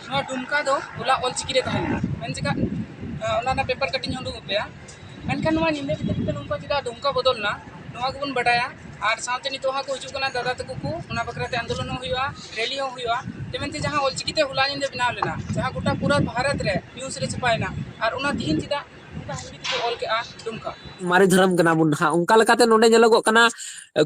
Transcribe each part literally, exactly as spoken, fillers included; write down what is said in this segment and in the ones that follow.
ᱱᱚᱣᱟ ᱰᱩᱢᱠᱟ ᱫᱚ ᱦᱚᱞᱟ ᱚᱞᱪᱤᱠᱤ ᱨᱮ ᱛᱟᱦᱮᱸ ᱞᱮᱱᱟ, ᱢᱮᱱ ᱪᱮᱫᱟᱜ ᱚᱱᱟ ᱨᱮᱱᱟᱜ ᱯᱮᱯᱟᱨ ᱠᱟᱹᱴᱤᱡ ᱤᱧ ᱩᱰᱩᱠ ᱟᱯᱮᱭᱟ᱾ ᱢᱮᱱᱠᱷᱟᱱ ᱱᱚᱣᱟ ᱧᱤᱫᱟᱹ ᱵᱷᱤᱛᱤᱨ ᱛᱮ ᱱᱚᱝᱠᱟ ᱪᱮᱫᱟᱜ ᱰᱩᱢᱠᱟ ᱵᱚᱫᱚᱞ ᱮᱱᱟ, ᱱᱚᱣᱟ ᱜᱮᱵᱚᱱ ᱵᱟᱰᱟᱭᱟ᱾ ᱟᱨ ᱥᱟᱶᱛᱮ ᱱᱤᱛᱚᱜ ᱦᱚᱸ ᱠᱚ ᱦᱤᱡᱩᱜ ᱠᱟᱱᱟ ᱫᱟᱫᱟ ᱛᱟᱠᱚ ᱠᱚ, ᱚᱱᱟ ᱵᱟᱠᱷᱨᱟ ᱛᱮ ᱟᱱᱫᱳᱞᱚᱱ ᱦᱚᱸ ᱦᱩᱭᱩᱜᱼᱟ, ᱨᱮᱞᱤ ᱦᱚᱸ ᱦᱩᱭᱩᱜᱼᱟ᱾ ᱛᱮ ᱢᱮᱱᱛᱮ ᱡᱟᱦᱟᱸ ᱚᱞᱪᱤᱠᱤ ᱛᱮ ᱦᱚᱞᱟ ᱧᱤᱫᱟᱹ ᱵᱮᱱᱟᱣ ᱞᱮᱱᱟ, ᱡᱟᱦᱟᱸ ᱜᱚᱴᱟ ᱯᱩᱨᱟᱹ ᱵᱷᱟᱨᱚᱛ ᱨᱮ ᱱᱤᱭᱩᱡᱽ ᱨᱮ ᱪᱷᱟᱯᱟᱭᱮᱱᱟ, ᱟᱨ ᱚᱱᱟ ᱛᱤᱦᱤᱧ ᱪᱮᱫᱟᱜ ᱱᱚᱝᱠᱟ ᱦᱤᱱᱫᱤ ᱛᱮᱠᱚ ᱚᱞ ᱠᱮᱜᱼᱟ ᱰᱩᱢᱠᱟ? ᱢᱟᱨᱮ ᱫᱷᱚᱨᱚᱢ ᱠᱟᱱᱟ ᱵᱚᱱ ᱱᱟᱦᱟᱜ, ᱚᱱᱠᱟ ᱞᱮᱠᱟᱛᱮ ᱱᱚᱰᱮ ᱧᱮᱞᱚᱜᱚᱜ ᱠᱟᱱᱟ,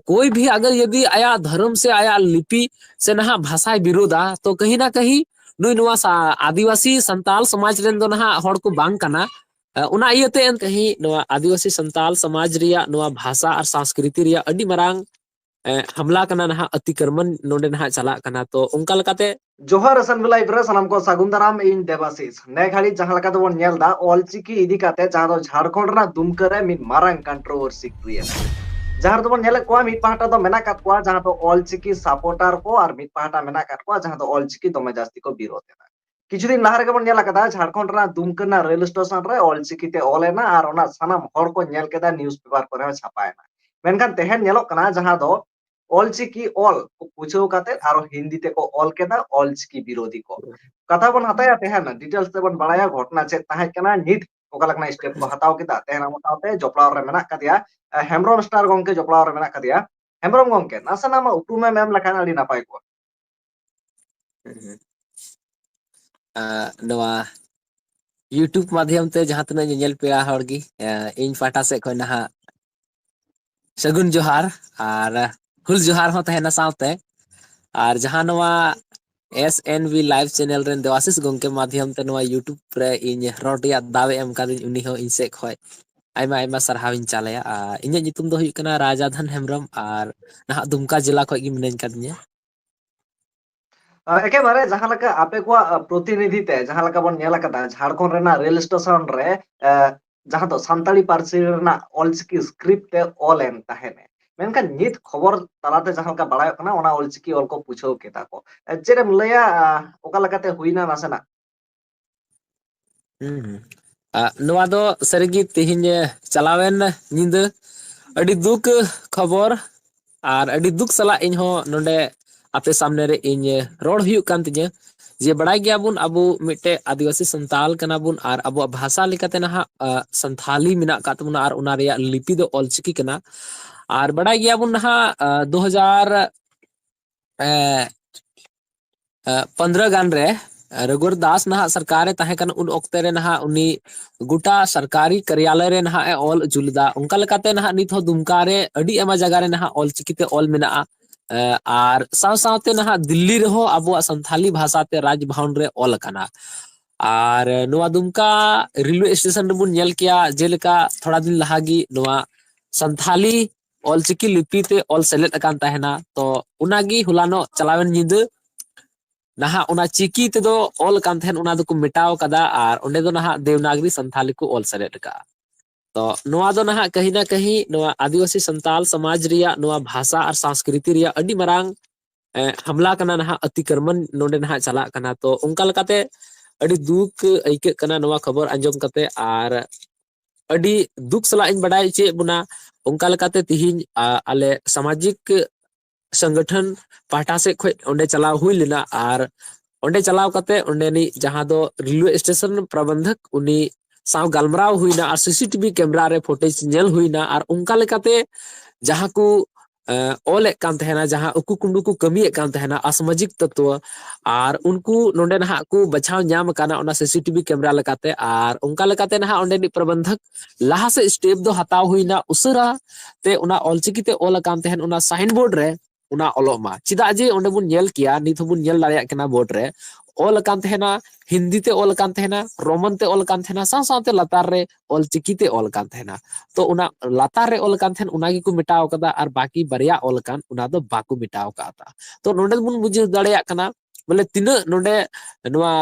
ᱠᱳᱭ ᱵᱷᱤ ᱟᱜᱟᱨ ᱡᱩᱫᱤ ᱟᱭᱟᱜ ᱫᱷᱚᱨᱚᱢ ᱥᱮ ᱟᱭᱟᱜ ᱞᱤᱯᱤ ᱥᱮ ᱱᱟᱦᱟᱜ ᱵᱷᱟᱥᱟᱭ ᱵᱤᱨᱳᱫᱟ, ᱛᱚ ᱠᱟᱹᱦᱤ ᱱᱟ ᱠᱟᱹᱦᱤ ᱱᱩᱭ ᱱᱚᱣᱟ ᱥᱟ-, ᱟᱹᱫᱤᱵᱟᱹᱥᱤ ᱥᱟᱱᱛᱟᱞ ᱥᱚᱢᱟᱡᱽ ᱨᱮᱱ ᱫᱚ ᱱᱟᱦᱟᱜ ᱦᱚᱲ ᱠᱚ ᱵᱟᱝ ᱠᱟᱱᱟ᱾ ᱮ, ᱚᱱᱟ ᱤᱭᱟᱹᱛᱮ ᱮᱱ ᱠᱟᱹᱦᱤ ᱱᱚᱣᱟ ᱟᱹᱫᱤᱵᱟᱹᱥᱤ ᱥᱟᱱᱛᱟᱞ ᱥᱚᱢᱟᱡᱽ ᱨᱮᱭᱟᱜ ᱱᱚᱣᱟ ᱵᱷᱟᱥᱟ ᱟᱨ ᱥᱚᱝᱥᱠᱨᱤᱛᱤ ᱨᱮᱭᱟᱜ ᱟᱹᱰᱤ ᱢᱟᱨᱟᱝ, ᱮ, ᱦᱟᱢᱞᱟ ᱠᱟᱱᱟ ᱱᱟᱦᱟᱜ, ᱚᱛᱤᱠᱨᱚᱢᱚᱱ ᱱᱚᱰᱮ ᱱᱟᱦᱟᱜ ᱪᱟᱞᱟᱜ ᱠᱟᱱᱟ᱾ ᱛᱚ ᱚᱱᱠᱟ ᱞᱮᱠᱟᱛᱮ ᱡᱚᱦᱟᱨ ᱥᱟᱱᱵᱤ ᱞᱟᱭᱤᱵᱷ ᱨᱮ ᱥᱟᱱᱟᱢ ᱠᱚ ᱥᱟᱹᱜᱩᱱ ᱫᱟᱨᱟᱢ, ᱤᱧ ᱫᱮᱵᱟᱥᱤᱥ᱾ ᱱᱮ ᱜᱷᱟᱹᱲᱤᱡ ᱡᱟᱦᱟᱸ ᱞᱮᱠᱟ ᱛᱮᱵᱚᱱ ᱧᱮᱞ ᱮᱫᱟ, ᱚᱞᱪᱤᱠᱤ ᱤᱫᱤ ᱠᱟᱛᱮ ᱡᱟᱦᱟᱸ ᱫᱚ ᱡᱷᱟᱲᱠᱷᱚᱸᱰ ᱨᱮᱱᱟᱜ ᱫᱩᱢᱠᱟᱹ ᱨᱮ ᱢᱤᱫ ᱢᱟᱨᱟᱝ ᱠᱚᱱᱴᱨᱳᱵᱷᱟᱨᱥᱤ ᱦᱩᱭᱮᱱᱟ, ᱡᱟᱦᱟᱸ ᱨᱮᱫᱚ ᱵᱚᱱ ᱧᱮᱞᱮᱫ ᱠᱚᱣᱟ ᱢᱤᱫ ᱯᱟᱦᱴᱟ ᱫᱚ ᱢᱮᱱᱟᱜ ᱟᱠᱟᱫ ᱠᱚᱣᱟ ᱡᱟᱦᱟᱸ ᱫᱚ ᱚᱞᱪᱤᱠᱤ ᱥᱟᱯᱳᱨᱴᱟᱨ ᱠᱚ, ᱟᱨ ᱢᱤᱫ ᱯᱟᱦᱴᱟ ᱢᱮᱱᱟᱜ ᱟᱠᱟᱫ ᱠᱚᱣᱟ ᱡᱟᱦᱟᱸ ᱫᱚ ᱚᱞᱪᱤᱠᱤ ᱫᱚᱢᱮ ᱡᱟᱹᱥᱛᱤ ᱠᱚ ᱵᱤᱨᱳᱫ ᱮᱫᱟ᱾ ᱠᱤᱪᱷᱩ ᱫᱤᱱ ᱞᱟᱦᱟ ᱨᱮᱜᱮ ᱵᱚᱱ ᱧᱮᱞ ᱟᱠᱟᱫᱟ, ᱡᱷᱟᱲᱠᱷᱚᱸᱰ ᱨᱮᱱᱟᱜ ᱫᱩᱢᱠᱟᱹ ᱨᱮᱱᱟᱜ ᱨᱮᱞ ᱥᱴᱮᱥᱚᱱ ᱨᱮ ᱚᱞᱪᱤᱠᱤ ᱛᱮ ᱚᱞ ᱮᱱᱟ ᱟᱨ ᱚᱱᱟ ᱥᱟᱱᱟᱢ ᱦᱚᱲ ᱠᱚ ᱧᱮᱞ ᱠᱮᱫᱟ, ᱱᱤᱭᱩᱡᱽ ᱯᱮᱯᱟᱨ ᱠᱚᱨᱮ ᱦᱚᱸ ᱪᱷᱟᱯᱟᱭᱮᱱᱟ᱾ ᱢᱮᱱᱠᱷᱟᱱ ᱛᱮᱦᱮᱧ ᱧᱮᱞᱚᱜ ᱠᱟᱱᱟ ᱡᱟᱦᱟᱸ ᱫᱚ ᱚᱞᱪᱤᱠᱤ ᱚᱞ ᱠᱚ ᱯᱩᱪᱷᱟᱹᱣ ᱠᱟᱛᱮ ᱟᱨᱚ ᱦᱤᱱᱫᱤ ᱛᱮᱠᱚ ᱚᱞ ᱠᱮᱫᱟ ᱚᱞᱪᱤᱠᱤ ᱵᱤᱨᱳᱫᱷᱤ ᱠᱚ᱾ ᱠᱟᱛᱷᱟ ᱵᱚᱱ ᱦᱟᱛᱟᱭᱟ ᱛᱮᱦᱮᱧ, ᱰᱤᱴᱮᱞᱥ ᱛᱮᱵᱚᱱ ᱵᱟᱲᱟᱭᱟ ᱜᱷᱚᱴᱚᱱᱟ ᱪᱮᱫ ᱛᱟᱦᱮᱸ ᱠᱟᱱᱟ, ᱱᱤᱛ ᱚᱠᱟ ᱞᱮᱠᱟᱱᱟᱜ ᱥᱴᱮᱯ ᱠᱚ ᱦᱟᱛᱟᱣ ᱠᱮᱫᱟ᱾ ᱛᱮᱦᱮᱧ ᱟᱵᱚ ᱥᱟᱶᱛᱮ ᱡᱚᱯᱲᱟᱣ ᱨᱮ ᱢᱮᱱᱟᱜ ᱟᱠᱟᱫᱮᱭᱟ, ᱮ, ᱦᱮᱢᱵᱨᱚᱢ ᱥᱴᱟᱨ ᱜᱚᱝᱠᱮ ᱡᱚᱯᱲᱟᱣ ᱨᱮ ᱢᱮᱱᱟᱜ ᱟᱠᱟᱫᱮᱭᱟ᱾ ᱦᱮᱢᱵᱨᱚᱢ ᱜᱚᱝᱠᱮ, ᱱᱟᱥᱮᱱᱟᱜ ᱟᱢᱟᱜ ᱩᱯᱨᱩᱢᱮᱢ ᱮᱢ ᱞᱮᱠᱷᱟᱱ ᱟᱹᱰᱤ ᱱᱟᱯᱟᱭ ᱠᱚᱜᱼᱟ᱾ ᱦᱩᱸ᱾ ᱟ, ᱱᱚᱣᱟ YouTube ᱢᱟᱫᱷᱭᱚᱢ ᱛᱮ ᱡᱟᱦᱟᱸ ᱛᱤᱱᱟᱹᱜ ᱧᱮᱧᱮᱞ ᱯᱮᱲᱟ ᱦᱚᱲ ᱜᱮ, ᱟ, ᱤᱧ ᱯᱟᱦᱴᱟ ᱥᱮᱫ ᱠᱷᱚᱱ ᱱᱟᱦᱟᱜ ᱥᱟᱹᱜᱩᱱ ᱡᱚᱦᱟᱨ ᱟᱨ ᱦᱩᱞ ᱡᱚᱦᱟᱨ ᱦᱚᱸ ᱛᱟᱦᱮᱱᱟ ᱥᱟᱶᱛᱮ᱾ ᱟᱨ ᱡᱟᱦᱟᱸ ᱱᱚᱣᱟ S N V live channel ᱨᱮᱱ ᱫᱮᱣᱟᱥᱤᱥ ᱜᱚᱝᱠᱮ ᱢᱟᱫᱷᱭᱚᱢ ᱛᱮ ᱱᱚᱣᱟ YouTube ᱨᱮ ᱤᱧ ᱨᱚᱲ ᱨᱮᱭᱟᱜ ᱫᱟᱣ ᱮ ᱮᱢ ᱠᱟᱫᱤᱧ, ᱩᱱᱤ ᱦᱚᱸ ᱤᱧ ᱥᱮᱫ ᱠᱷᱚᱱ ᱟᱭᱢᱟ ᱟᱭᱢᱟ ᱥᱟᱨᱦᱟᱣ ᱤᱧ ᱪᱟᱞ ᱟᱭᱟ᱾ ᱟᱨ ᱤᱧᱟᱹᱜ ᱧᱩᱛᱩᱢ ᱫᱚ ᱦᱩᱭᱩᱜ ᱠᱟᱱᱟ ᱨᱟᱡᱟᱫᱷᱚᱱ ᱦᱮᱢᱵᱨᱚᱢ ᱟᱨ ᱱᱟᱦᱟᱜ ᱫᱩᱢᱠᱟ ᱡᱮᱞᱟ ᱠᱷᱚᱱ ᱜᱮ ᱢᱤᱱᱟᱹᱧ ᱠᱟᱫᱤᱧᱟ᱾ ᱟ, ᱮᱠᱮᱵᱟᱨᱮ ᱡᱟᱦᱟᱸ ᱞᱮᱠᱟ ᱟᱯᱮ ᱠᱚᱣᱟᱜ, ᱟ, ᱯᱨᱚᱛᱤᱱᱤᱫᱷᱤ ᱛᱮ ᱡᱟᱦᱟᱸ ᱞᱮᱠᱟ ᱵᱚᱱ ᱧᱮᱞ ᱟᱠᱟᱫᱟ, ᱡᱷᱟᱲᱠᱷᱚᱸᱰ ᱨᱮᱱᱟᱜ ᱨᱮᱞ ᱥᱴᱮᱥᱚᱱ ᱨᱮ, ᱟ, ᱡᱟᱦᱟᱸ ᱫᱚ ᱥᱟᱱᱛᱟᱲᱤ ᱯᱟᱹᱨᱥᱤ ᱨᱮᱱᱟᱜ ᱚᱞᱪᱤᱠᱤ ᱥᱠᱨᱤᱯᱴ ᱛᱮ ᱚᱞ ᱮᱱ ᱛᱟᱦᱮᱸᱱ᱾ ᱢᱮᱱᱠᱷᱟᱱ ᱱᱤᱛ ᱠᱷᱚᱵᱚᱨ ᱛᱟᱞᱟᱛᱮ ᱡᱟᱦᱟᱸ ᱞᱮᱠᱟ ᱵᱟᱲᱟᱭᱚᱜ ᱠᱟᱱᱟ, ᱚᱱᱟ ᱚᱞᱪᱤᱠᱤ ᱚᱞ ᱠᱚ ᱯᱩᱪᱷᱟᱹᱣ ᱠᱮᱫᱟ ᱠᱚ᱾ ᱟ, ᱪᱮᱫ ᱮᱢ ᱞᱟᱹᱭᱟ, ᱟ, ᱚᱠᱟ ᱞᱮᱠᱟᱛᱮ ᱦᱩᱭᱱᱟ ᱱᱟᱥᱮᱱᱟᱜ? ᱦᱩᱸ, ᱦᱩᱸ᱾ ᱟ, ᱱᱚᱣᱟ ᱫᱚ ᱥᱟᱹᱨᱤᱜᱮ ᱛᱮᱦᱮᱧ, ᱮ, ᱪᱟᱞᱟᱣᱮᱱ ᱧᱤᱫᱟᱹ ᱟᱹᱰᱤ ᱫᱩᱠ ᱠᱷᱚᱵᱚᱨ ᱟᱨ ᱟᱹᱰᱤ ᱫᱩᱠ ᱥᱟᱞᱟᱜ ᱤᱧᱦᱚᱸ ᱱᱚᱰᱮ ᱟᱯᱮ ᱥᱟᱢᱱᱮ ᱨᱮ ᱤᱧ ᱨᱚᱲ ᱦᱩᱭᱩᱜ ᱠᱟᱱ ᱛᱤᱧᱟᱹ ᱡᱮ ᱵᱟᱲᱟᱭ ᱜᱮᱭᱟᱵᱚᱱ ᱟᱵᱚ ᱢᱤᱫᱴᱮᱡ ᱟᱹᱫᱤᱵᱟᱹᱥᱤ ᱥᱟᱱᱛᱟᱞ ᱠᱟᱱᱟ ᱵᱚᱱ ᱟᱨ ᱟᱵᱚᱣᱟᱜ ᱵᱷᱟᱥᱟ ᱞᱮᱠᱟᱛᱮ ᱱᱟᱦᱟᱜ ᱥᱟᱱᱛᱷᱟᱞᱤ ᱢᱮᱱᱟᱜ ᱟᱠᱟᱫ ᱛᱟᱵᱚᱱᱟ ᱟᱨ ᱚᱱᱟ ᱨᱮᱭᱟᱜ ᱞᱤᱯᱤ ᱫᱚ ᱚᱞᱪᱤᱠᱤ ᱠᱟᱱᱟ᱾ ᱟᱨ ᱵᱟᱲᱟᱭ ᱜᱮᱭᱟᱵᱚᱱ ᱱᱟᱦᱟᱜ ᱫᱩ ᱦᱟᱡᱟᱨ ᱯᱚᱱᱫᱽᱨᱚ ᱜᱟᱱ ᱨᱮ ᱨᱚᱜᱷᱩᱨ ᱫᱟᱥ ᱱᱟᱦᱟᱜ ᱥᱚᱨᱠᱟᱨ ᱨᱮ ᱛᱟᱦᱮᱸ ᱠᱟᱱᱟ, ᱩᱱ ᱚᱠᱛᱮ ᱨᱮ ᱱᱟᱦᱟᱜ ᱩᱱᱤ ᱜᱚᱴᱟ ᱥᱚᱨᱠᱟᱨᱤ ᱠᱟᱨᱭᱟᱞᱚᱭ ᱨᱮ ᱱᱟᱦᱟᱜ ᱮ ᱚᱞ ᱦᱚᱪᱚ ᱞᱮᱫᱟ᱾ ᱚᱱᱠᱟ ᱞᱮᱠᱟᱛᱮ ᱱᱟᱦᱟᱜ ᱱᱤᱛ ᱦᱚᱸ ᱫᱩᱢᱠᱟ ᱨᱮ ᱟᱹᱰᱤ ᱟᱭᱢᱟ ᱡᱟᱭᱜᱟ ᱨᱮ ᱱᱟᱦᱟᱜ ᱚᱞᱪᱤᱠᱤ ᱛᱮ ᱚᱞ ᱢᱮᱱᱟᱜᱼᱟ᱾ ᱟᱨ ᱥᱟᱶ ᱥᱟᱶᱛᱮ ᱱᱟᱦᱟᱜ ᱫᱤᱞᱞᱤ ᱨᱮᱦᱚᱸ ᱟᱵᱚᱣᱟᱜ ᱥᱟᱱᱛᱷᱟᱞᱤ ᱵᱷᱟᱥᱟ ᱛᱮ ᱨᱟᱡᱽ ᱵᱷᱚᱵᱚᱱ ᱨᱮ ᱚᱞ ᱟᱠᱟᱱᱟ᱾ ᱟᱨ ᱱᱚᱣᱟ ᱫᱩᱢᱠᱟ ᱨᱮᱞᱣᱮ ᱥᱴᱮᱥᱚᱱ ᱨᱮᱵᱚᱱ ᱧᱮᱞ ᱠᱮᱭᱟ, ᱡᱮᱞᱮᱠᱟ ᱛᱷᱚᱲᱟ ᱫᱤᱱ ᱞᱟᱦᱟ ᱜᱮ ᱱᱚᱣᱟ ᱥᱟᱱᱛᱷᱟᱞᱤ ᱚᱞᱪᱤᱠᱤ ᱞᱤᱯᱤ ᱛᱮ ᱚᱞ ᱥᱮᱞᱮᱫ ᱟᱠᱟᱱ ᱛᱟᱦᱮᱱᱟ᱾ ᱛᱚ ᱚᱱᱟᱜᱮ ᱦᱚᱞᱟᱱᱚᱜ ᱪᱟᱞᱟᱣᱮᱱ ᱧᱤᱫᱟᱹ ᱱᱟᱦᱟᱜ ᱚᱱᱟ ᱪᱤᱠᱤ ᱛᱮᱫᱚ ᱚᱞ ᱟᱠᱟᱱ ᱛᱟᱦᱮᱱ, ᱚᱱᱟ ᱫᱚᱠᱚ ᱢᱮᱴᱟᱣ ᱠᱟᱫᱟ ᱟᱨ ᱚᱸᱰᱮ ᱫᱚ ᱱᱟᱦᱟᱜ ᱫᱮᱣᱱᱟᱜᱽᱨᱤ ᱥᱟᱱᱛᱷᱟᱞᱤ ᱠᱚ ᱚᱞ ᱥᱮᱞᱮᱫ ᱟᱠᱟᱫᱼᱟ᱾ ᱛᱚ ᱱᱚᱣᱟ ᱫᱚ ᱱᱟᱦᱟᱜ ᱠᱟᱹᱦᱤ ᱱᱟ ᱠᱟᱹᱦᱤ ᱱᱚᱣᱟ ᱟᱹᱫᱤᱵᱟᱹᱥᱤ ᱥᱟᱱᱛᱟᱞ ᱥᱚᱢᱟᱡᱽ ᱨᱮᱭᱟᱜ ᱱᱚᱣᱟ ᱵᱷᱟᱥᱟ ᱟᱨ ᱥᱟᱝᱥᱠᱨᱤᱛᱤ ᱨᱮᱭᱟᱜ ᱟᱹᱰᱤ ᱢᱟᱨᱟᱝ ᱦᱟᱢᱞᱟ ᱠᱟᱱᱟ, ᱱᱟᱦᱟᱜ ᱚᱛᱤᱠᱨᱚᱢᱚᱱ ᱱᱚᱰᱮ ᱱᱟᱦᱟᱜ ᱪᱟᱞᱟᱜ ᱠᱟᱱᱟ᱾ ᱛᱚ ᱚᱱᱠᱟ ᱞᱮᱠᱟᱛᱮ ᱟᱹᱰᱤ ᱫᱩᱠ ᱟᱹᱭᱠᱟᱹᱜ ᱠᱟᱱᱟ ᱱᱚᱣᱟ ᱠᱷᱚᱵᱚᱨ ᱟᱸᱡᱚᱢ ᱠᱟᱛᱮ᱾ ᱟᱨ ᱟᱹᱰᱤ ᱫᱩᱠ ᱥᱟᱞᱟᱜ ᱤᱧ ᱵᱟᱰᱟᱭ ᱦᱚᱪᱚᱭᱮᱫ ᱵᱚᱱᱟ᱾ ᱚᱱᱠᱟ ᱞᱮᱠᱟᱛᱮ ᱛᱤᱦᱤᱧ ᱟᱞᱮ ᱥᱟᱢᱟᱡᱤᱠ ᱥᱚᱝᱜᱚᱴᱷᱚᱱ ᱯᱟᱦᱴᱟ ᱥᱮᱫ ᱠᱷᱚᱱ ᱚᱸᱰᱮ ᱪᱟᱞᱟᱣ ᱦᱩᱭ ᱞᱮᱱᱟ ᱟᱨ ᱚᱸᱰᱮ ᱪᱟᱞᱟᱣ ᱠᱟᱛᱮ ᱚᱸᱰᱮᱱᱤᱡ ᱡᱟᱦᱟᱸ ᱫᱚ ᱨᱮᱞᱣᱮ ᱥᱴᱮᱥᱚᱱ ᱯᱨᱚᱵᱚᱱᱫᱷᱚᱠ, ᱩᱱᱤ ᱥᱟᱶ ᱜᱟᱞᱢᱟᱨᱟᱣ ᱦᱩᱭᱱᱟ ᱟᱨ ᱥᱤᱥᱤᱴᱤᱵᱷᱤ ᱠᱮᱢᱮᱨᱟ ᱨᱮ ᱯᱷᱩᱴᱮᱡᱽ ᱧᱮᱞ ᱦᱩᱭᱱᱟ ᱟᱨ ᱚᱱᱠᱟ ᱞᱮᱠᱟᱛᱮ ᱡᱟᱦᱟᱸ ᱠᱚ ᱚᱞᱮᱫ ᱠᱟᱱ ᱛᱟᱦᱮᱱᱟ, ᱡᱟᱦᱟᱸ ᱩᱠᱩ ᱠᱩᱢᱵᱽᱲᱩ ᱠᱚ ᱠᱟᱹᱢᱤᱭᱮᱫ ᱠᱟᱱ ᱛᱟᱦᱮᱱᱟ ᱟᱥᱟᱢᱟᱡᱤᱠ ᱛᱚᱛᱣᱚ, ᱟᱨ ᱩᱱᱠᱩ ᱱᱚᱰᱮ ᱱᱟᱦᱟᱜ ᱠᱚ ᱵᱟᱪᱷᱟᱣ ᱧᱟᱢ ᱟᱠᱟᱱᱟ ᱚᱱᱟ ᱥᱤᱥᱤᱴᱤᱵᱷᱤ ᱠᱮᱢᱮᱨᱟ ᱞᱮᱠᱟᱛᱮ᱾ ᱟᱨ ᱚᱱᱠᱟ ᱞᱮᱠᱟᱛᱮ ᱱᱟᱦᱟᱜ ᱚᱸᱰᱮᱱᱤᱡ ᱯᱨᱚᱵᱚᱱᱫᱷᱚᱠ ᱞᱟᱦᱟ ᱥᱮᱫ ᱥᱴᱮᱯ ᱫᱚ ᱦᱟᱛᱟᱣ ᱦᱩᱭᱱᱟ ᱩᱥᱟᱹᱨᱟ ᱛᱮ ᱚᱱᱟ ᱚᱞᱪᱤᱠᱤ ᱛᱮ ᱚᱞ ᱟᱠᱟᱱ ᱛᱟᱦᱮᱱ ᱚᱱᱟ ᱥᱟᱭᱤᱱ ᱵᱳᱨᱰ ᱨᱮ ᱚᱱᱟ ᱚᱞᱚᱜ ᱢᱟ᱾ ᱪᱮᱫᱟᱜ ᱡᱮ ᱚᱸᱰᱮ ᱵᱚᱱ ᱧᱮᱞ ᱠᱮᱭᱟ, ᱱᱤᱛ ᱦᱚᱸᱵᱚᱱ ᱧᱮᱞ ᱫᱟᱲᱮᱭᱟᱜ ᱠᱟᱱᱟ ᱵᱳᱨᱰ ᱨᱮ ᱚᱞ ᱟᱠᱟᱱ ᱛᱟᱦᱮᱱᱟ, ᱦᱤᱱᱫᱤ ᱛᱮ ᱚᱞ ᱟᱠᱟᱱ ᱛᱟᱦᱮᱱᱟ, ᱨᱳᱢᱟᱱ ᱛᱮ ᱚᱞ ᱟᱠᱟᱱ ᱛᱟᱦᱮᱱᱟ, ᱥᱟᱶ ᱥᱟᱶᱛᱮ ᱞᱟᱛᱟᱨ ᱨᱮ ᱚᱞ ᱪᱤᱠᱤ ᱛᱮ ᱚᱞ ᱟᱠᱟᱱ ᱛᱟᱦᱮᱱᱟ᱾ ᱛᱚ ᱚᱱᱟ ᱞᱟᱛᱟᱨ ᱨᱮ ᱚᱞ ᱟᱠᱟᱱ ᱛᱟᱦᱮᱱ ᱚᱱᱟ ᱜᱮᱠᱚ ᱢᱮᱴᱟᱣ ᱠᱟᱫᱟ ᱟᱨ ᱵᱟᱠᱤ ᱵᱟᱨᱭᱟ ᱚᱞ ᱟᱠᱟᱱ ᱚᱱᱟ ᱫᱚ ᱵᱟᱠᱚ ᱢᱮᱴᱟᱣ ᱠᱟᱫᱟ᱾ ᱛᱚ ᱱᱚᱰᱮ ᱵᱚᱱ ᱵᱩᱡᱷᱟᱹᱣ ᱫᱟᱲᱮᱭᱟᱜ ᱠᱟᱱᱟ ᱵᱚᱞᱮ ᱛᱤᱱᱟᱹᱜ ᱱᱚᱰᱮ ᱱᱚᱣᱟ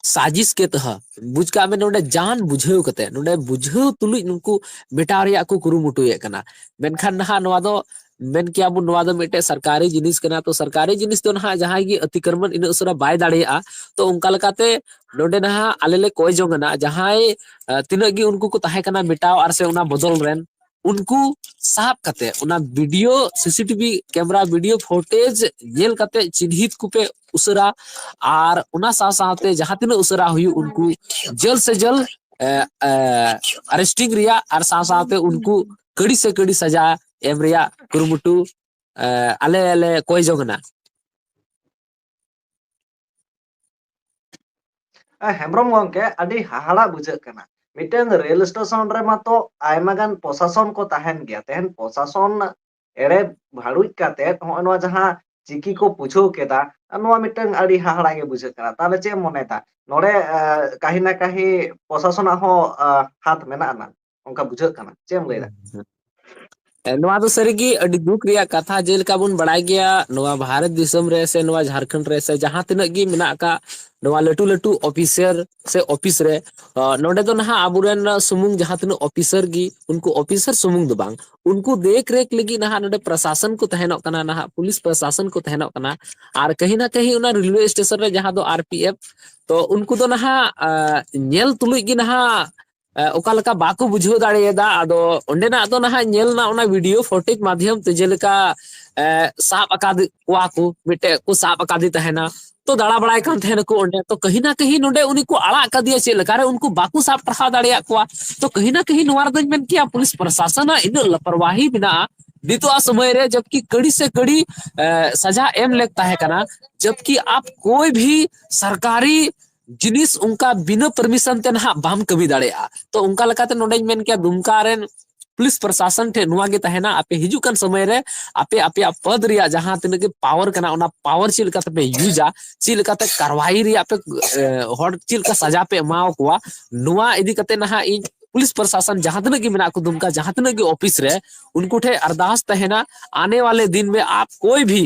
ᱥᱟᱡᱤᱥ ᱠᱮ ᱛᱟᱦᱟ, ᱵᱩᱡᱽ ᱠᱟᱜ ᱢᱮ, ᱱᱚᱰᱮ ᱡᱟᱱ ᱵᱩᱡᱷᱟᱹᱣ ᱠᱟᱛᱮ, ᱱᱚᱰᱮ ᱵᱩᱡᱷᱟᱹᱣ ᱛᱩᱞᱩᱡ ᱱᱩᱠᱩ ᱢᱮᱴᱟᱣ ᱨᱮᱭᱟᱜ ᱠᱚ ᱠᱩᱨᱩᱢᱩᱴᱩᱭᱮᱫ ᱠᱟᱱᱟ᱾ ᱢᱮᱱᱠᱷᱟᱱ ᱱᱟᱦᱟᱜ ᱱᱚᱣᱟ ᱫᱚ ᱢᱮᱱ ᱠᱮᱭᱟ ᱵᱚᱱ, ᱱᱚᱣᱟ ᱫᱚ ᱢᱤᱫᱴᱮᱡ ᱥᱚᱨᱠᱟᱨᱤ ᱡᱤᱱᱤᱥ ᱠᱟᱱᱟ᱾ ᱛᱚ ᱥᱚᱨᱠᱟᱨᱤ ᱡᱤᱱᱤᱥ ᱫᱚ ᱱᱟᱦᱟᱜ ᱡᱟᱦᱟᱸᱭ ᱜᱮ ᱚᱛᱤᱠᱨᱚᱢᱚᱱ ᱤᱱᱟᱹᱜ ᱩᱥᱟᱹᱨᱟ ᱵᱟᱭ ᱫᱟᱲᱮᱭᱟᱜᱼᱟ᱾ ᱛᱚ ᱚᱱᱠᱟ ᱞᱮᱠᱟᱛᱮ ᱱᱚᱰᱮ ᱱᱟᱦᱟᱜ ᱟᱞᱮ ᱞᱮ ᱠᱚᱭ ᱡᱚᱝ ᱠᱟᱱᱟ, ᱡᱟᱦᱟᱸᱭ ᱛᱤᱱᱟᱹᱜ ᱜᱮ ᱩᱱᱠᱩ ᱠᱚ ᱛᱟᱦᱮᱸ ᱠᱟᱱᱟ ᱢᱮᱴᱟᱣ ᱟᱨ ᱥᱮ ᱚᱱᱟ ᱵᱚᱫᱚᱞ ᱨᱮᱱ, ᱩᱱᱠᱩ ᱥᱟᱵ ᱠᱟᱛᱮ ᱚᱱᱟ video, CCTV camera video footage ᱧᱮᱞ ᱠᱟᱛᱮ ᱪᱤᱱᱦᱤᱛ ᱠᱚᱯᱮ ᱩᱥᱟᱹᱨᱟ, ᱟᱨ ᱚᱱᱟ ᱥᱟᱶ ᱥᱟᱶᱛᱮ ᱡᱟᱦᱟᱸ ᱛᱤᱱᱟᱹᱜ ᱩᱥᱟᱹᱨᱟ ᱦᱩᱭᱩᱜ ᱩᱱᱠᱩ ᱡᱟᱹᱞ ᱥᱮ ᱡᱟᱹᱞ ᱟᱨᱮᱥᱴᱤᱝ ᱨᱮᱭᱟᱜ ᱟᱨ ᱥᱟᱶ ᱥᱟᱶᱛᱮ ᱩᱱᱠᱩ ᱠᱟᱹᱲᱤ ᱥᱮ ᱠᱟᱹᱲᱤ ᱥᱟᱡᱟ ᱮᱢ ᱨᱮᱭᱟᱜ ᱠᱩᱨᱩᱢᱩᱴᱩ ᱟᱞᱮ ᱞᱮ ᱠᱚᱭ ᱡᱚᱝ ᱠᱟᱱᱟ᱾ ᱦᱮᱢᱵᱨᱚᱢ ᱜᱚᱝᱠᱮ, ᱟᱹᱰᱤ ᱦᱟᱦᱟᱲᱟ ᱵᱩᱡᱷᱟᱹᱜ ᱠᱟᱱᱟ᱾ ᱢᱤᱫᱴᱟᱝ ᱨᱮᱞ ᱥᱴᱮᱥᱚᱱ ᱨᱮ ᱢᱟᱛᱚ ᱟᱭᱢᱟ ᱜᱟᱱ ᱯᱨᱚᱥᱟᱥᱚᱱ ᱠᱚ ᱛᱟᱦᱮᱱ ᱜᱮᱭᱟ᱾ ᱛᱮᱦᱮᱧ ᱯᱨᱚᱥᱟᱥᱚᱱ ᱮᱲᱮ ᱵᱷᱟᱹᱲᱩᱡ ᱠᱟᱛᱮ ᱱᱚᱜᱼᱚᱭ ᱱᱚᱣᱟ ᱡᱟᱦᱟᱸ ᱪᱤᱠᱤ ᱠᱚ ᱵᱩᱡᱷᱟᱹᱣ ᱠᱮᱫᱟ, ᱱᱚᱣᱟ ᱢᱤᱫᱴᱟᱝ ᱟᱹᱰᱤ ᱦᱟᱦᱟᱲᱟ ᱜᱮ ᱵᱩᱡᱷᱟᱹᱜ ᱠᱟᱱᱟ᱾ ᱛᱟᱦᱚᱞᱮ ᱪᱮᱫ ᱮᱢ ᱢᱚᱱᱮᱭᱮᱫᱟ ᱱᱚᱰᱮ ᱠᱟᱹᱦᱤ ᱱᱟ ᱠᱟᱹᱦᱤ ᱯᱨᱚᱥᱟᱥᱚᱱᱟᱜ ᱦᱚᱸ ᱦᱟᱛ ᱢᱮᱱᱟᱜᱼᱟ ᱚᱱᱠᱟ ᱵᱩᱡᱷᱟᱹᱜ ᱠᱟᱱᱟ? ᱪᱮᱫ ᱮᱢ ᱞᱟᱹᱭᱫᱟ? ᱱᱚᱣᱟ ᱫᱚ ᱥᱟᱹᱨᱤᱜᱮ ᱟᱹᱰᱤ ᱫᱩᱠ ᱨᱮᱭᱟᱜ ᱠᱟᱛᱷᱟ᱾ ᱡᱮᱞᱮᱠᱟ ᱵᱚᱱ ᱵᱟᱲᱟᱭ ᱜᱮᱭᱟ, ᱱᱚᱣᱟ ᱵᱷᱟᱨᱚᱛ ᱫᱤᱥᱚᱢ ᱨᱮ ᱥᱮ ᱱᱚᱣᱟ ᱡᱷᱟᱲᱠᱷᱚᱸᱰ ᱨᱮ ᱥᱮ ᱡᱟᱦᱟᱸ ᱛᱤᱱᱟᱹᱜ ᱜᱮ ᱢᱮᱱᱟᱜ ᱟᱠᱟᱫ ᱱᱚᱣᱟ ᱞᱟᱹᱴᱩ ᱞᱟᱹᱴᱩ ᱚᱯᱷᱤᱥᱟᱨ ᱥᱮ ᱚᱯᱷᱤᱥ ᱨᱮ, ᱱᱚᱰᱮ ᱫᱚ ᱱᱟᱦᱟᱜ ᱟᱵᱚᱨᱮᱱ ᱥᱩᱢᱩᱝ ᱡᱟᱦᱟᱸ ᱛᱤᱱᱟᱹᱜ ᱚᱯᱷᱤᱥᱟᱨ ᱜᱮ, ᱩᱱᱠᱩ ᱚᱯᱷᱤᱥᱟᱨ ᱥᱩᱢᱩᱝ ᱫᱚ ᱵᱟᱝ, ᱩᱱᱠᱩ ᱫᱮᱠᱷ ᱨᱮᱠᱷ ᱞᱟᱹᱜᱤᱫ ᱱᱟᱦᱟᱜ ᱱᱚᱰᱮ ᱯᱨᱚᱥᱟᱥᱚᱱ ᱠᱚ ᱛᱟᱦᱮᱱᱚᱜ ᱠᱟᱱᱟ, ᱱᱟᱦᱟᱜ ᱯᱩᱞᱤᱥ ᱯᱨᱚᱥᱟᱥᱚᱱ ᱠᱚ ᱛᱟᱦᱮᱱᱚᱜ ᱠᱟᱱᱟ᱾ ᱟᱨ ᱠᱟᱹᱦᱤ ᱱᱟ ᱠᱟᱹᱦᱤ ᱚᱱᱟ ᱨᱮᱞᱣᱮ ᱥᱴᱮᱥᱚᱱ ᱨᱮ ᱡᱟᱦᱟᱸ ᱫᱚ ᱟᱨ ᱯᱤ ᱮᱯᱷ, ᱛᱚ ᱩᱱᱠᱩ ᱫᱚ ᱱᱟᱦᱟᱜ ᱧᱮᱞ ᱛᱩᱞᱩᱡ ᱜᱮ ᱱᱟᱦᱟᱜ ᱚᱠᱟ ᱞᱮᱠᱟ ᱵᱟᱠᱚ ᱵᱩᱡᱷᱟᱹᱣ ᱫᱟᱲᱮᱭᱟᱫᱟ᱾ ᱟᱫᱚ ᱚᱸᱰᱮᱱᱟᱜ ᱫᱚ ᱱᱟᱦᱟᱜ ᱧᱮᱞ ᱮᱱᱟ ᱚᱱᱟ ᱵᱷᱤᱰᱤᱭᱳ ᱯᱷᱩᱴᱮᱡᱽ ᱢᱟᱫᱽᱫᱷᱚᱢ ᱛᱮ, ᱡᱮᱞᱮᱠᱟ ᱥᱟᱵ ᱟᱠᱟᱫ ᱠᱚᱣᱟ ᱠᱚ, ᱢᱤᱫᱴᱮᱡ ᱠᱚ ᱥᱟᱵ ᱟᱠᱟᱫᱮ ᱛᱟᱦᱮᱱᱟ, ᱛᱚ ᱫᱟᱬᱟ ᱵᱟᱲᱟᱭ ᱠᱟᱱ ᱛᱟᱦᱮᱱᱟᱠᱚ ᱚᱸᱰᱮ᱾ ᱛᱚ ᱠᱟᱹᱦᱤ ᱱᱟ ᱠᱟᱹᱦᱤ ᱱᱚᱰᱮ ᱩᱱᱤ ᱠᱚ ᱟᱲᱟᱜ ᱠᱟᱫᱮᱭᱟ ᱪᱮᱫ ᱞᱮᱠᱟᱨᱮ, ᱩᱱᱠᱩ ᱵᱟᱠᱚ ᱥᱟᱵ ᱴᱟᱨᱦᱟᱣ ᱫᱟᱲᱮᱭᱟᱜ ᱠᱚᱣᱟ᱾ ᱛᱚ ᱠᱟᱹᱦᱤ ᱱᱟ ᱠᱟᱹᱦᱤ ᱱᱚᱣᱟ ᱨᱮᱫᱚᱧ ᱢᱮᱱ ᱠᱮᱭᱟ ᱯᱩᱞᱤᱥ ᱯᱨᱚᱥᱟᱥᱚᱱᱟᱜ ᱤᱱᱟᱹᱜ ᱞᱟᱯᱚᱨᱣᱟᱦᱤ ᱢᱮᱱᱟᱜᱼᱟ ᱱᱤᱛᱚᱜ ᱥᱚᱢᱚᱭ ᱨᱮ, ᱡᱚᱵᱠᱤ ᱠᱟᱹᱲᱤ ᱥᱮ ᱠᱟᱹᱲᱤ ᱥᱟᱡᱟ ᱮᱢ ᱞᱮᱠ ᱛᱟᱦᱮᱸ ᱠᱟᱱᱟ, ᱡᱚᱵᱠᱤ ᱟᱯ ᱠᱳᱭ ᱵᱷᱤ ᱥᱚᱨᱠᱟᱨᱤ ᱡᱤᱱᱤᱥ ᱚᱱᱠᱟ ᱵᱤᱱᱟᱹ ᱯᱟᱨᱢᱤᱥᱚᱱ ᱛᱮ ᱱᱟᱦᱟᱜ ᱵᱟᱢ ᱠᱟᱹᱢᱤ ᱫᱟᱲᱮᱭᱟᱜᱼᱟ᱾ ᱛᱚ ᱚᱱᱠᱟ ᱞᱮᱠᱟᱛᱮ ᱱᱚᱰᱮᱧ ᱢᱮᱱ ᱠᱮᱭᱟ ᱫᱩᱢᱠᱟ ᱨᱮᱱ ᱯᱩᱞᱤᱥ ᱯᱨᱚᱥᱟᱥᱚᱱ ᱴᱷᱮᱱ ᱱᱚᱣᱟ ᱜᱮ ᱛᱟᱦᱮᱱᱟ, ᱟᱯᱮ ᱦᱤᱡᱩᱜ ᱠᱟᱱ ᱥᱚᱢᱚᱭ ᱨᱮ ᱟᱯᱮ ᱟᱯᱮᱭᱟᱜ ᱯᱚᱫ ᱨᱮᱭᱟᱜ ᱡᱟᱦᱟᱸ ᱛᱤᱱᱟᱹᱜ ᱜᱮ ᱯᱟᱣᱟᱨ ᱠᱟᱱᱟ, ᱚᱱᱟ ᱯᱟᱣᱟᱨ ᱪᱮᱫ ᱞᱮᱠᱟ ᱛᱮᱯᱮ ᱤᱭᱩᱡᱟ, ᱪᱮᱫ ᱞᱮᱠᱟᱛᱮ ᱠᱟᱨᱣᱟᱭ ᱨᱮᱭᱟᱜ ᱯᱮ ᱦᱚᱲ ᱪᱮᱫ ᱞᱮᱠᱟ ᱥᱟᱡᱟ ᱯᱮ ᱮᱢᱟ ᱠᱚᱣᱟ, ᱱᱚᱣᱟ ᱤᱫᱤ ᱠᱟᱛᱮ ᱱᱟᱦᱟᱜ ᱤᱧ ᱯᱩᱞᱤᱥ ᱯᱨᱚᱥᱟᱥᱚᱱ ᱡᱟᱦᱟᱸ ᱛᱤᱱᱟᱹᱜ ᱜᱮ ᱢᱮᱱᱟᱜ ᱠᱚ ᱫᱩᱢᱠᱟ, ᱡᱟᱦᱟᱸ ᱛᱤᱱᱟᱹᱜ ᱜᱮ ᱚᱯᱷᱤᱥ ᱨᱮ, ᱩᱱᱠᱩ ᱴᱷᱮᱱ ᱟᱨᱫᱟᱥ ᱛᱟᱦᱮᱱᱟ, ᱟᱱᱮ ᱣᱟᱞᱮ ᱫᱤᱱ ᱢᱮ ᱟᱯ ᱠᱳᱭ ᱵᱷᱤ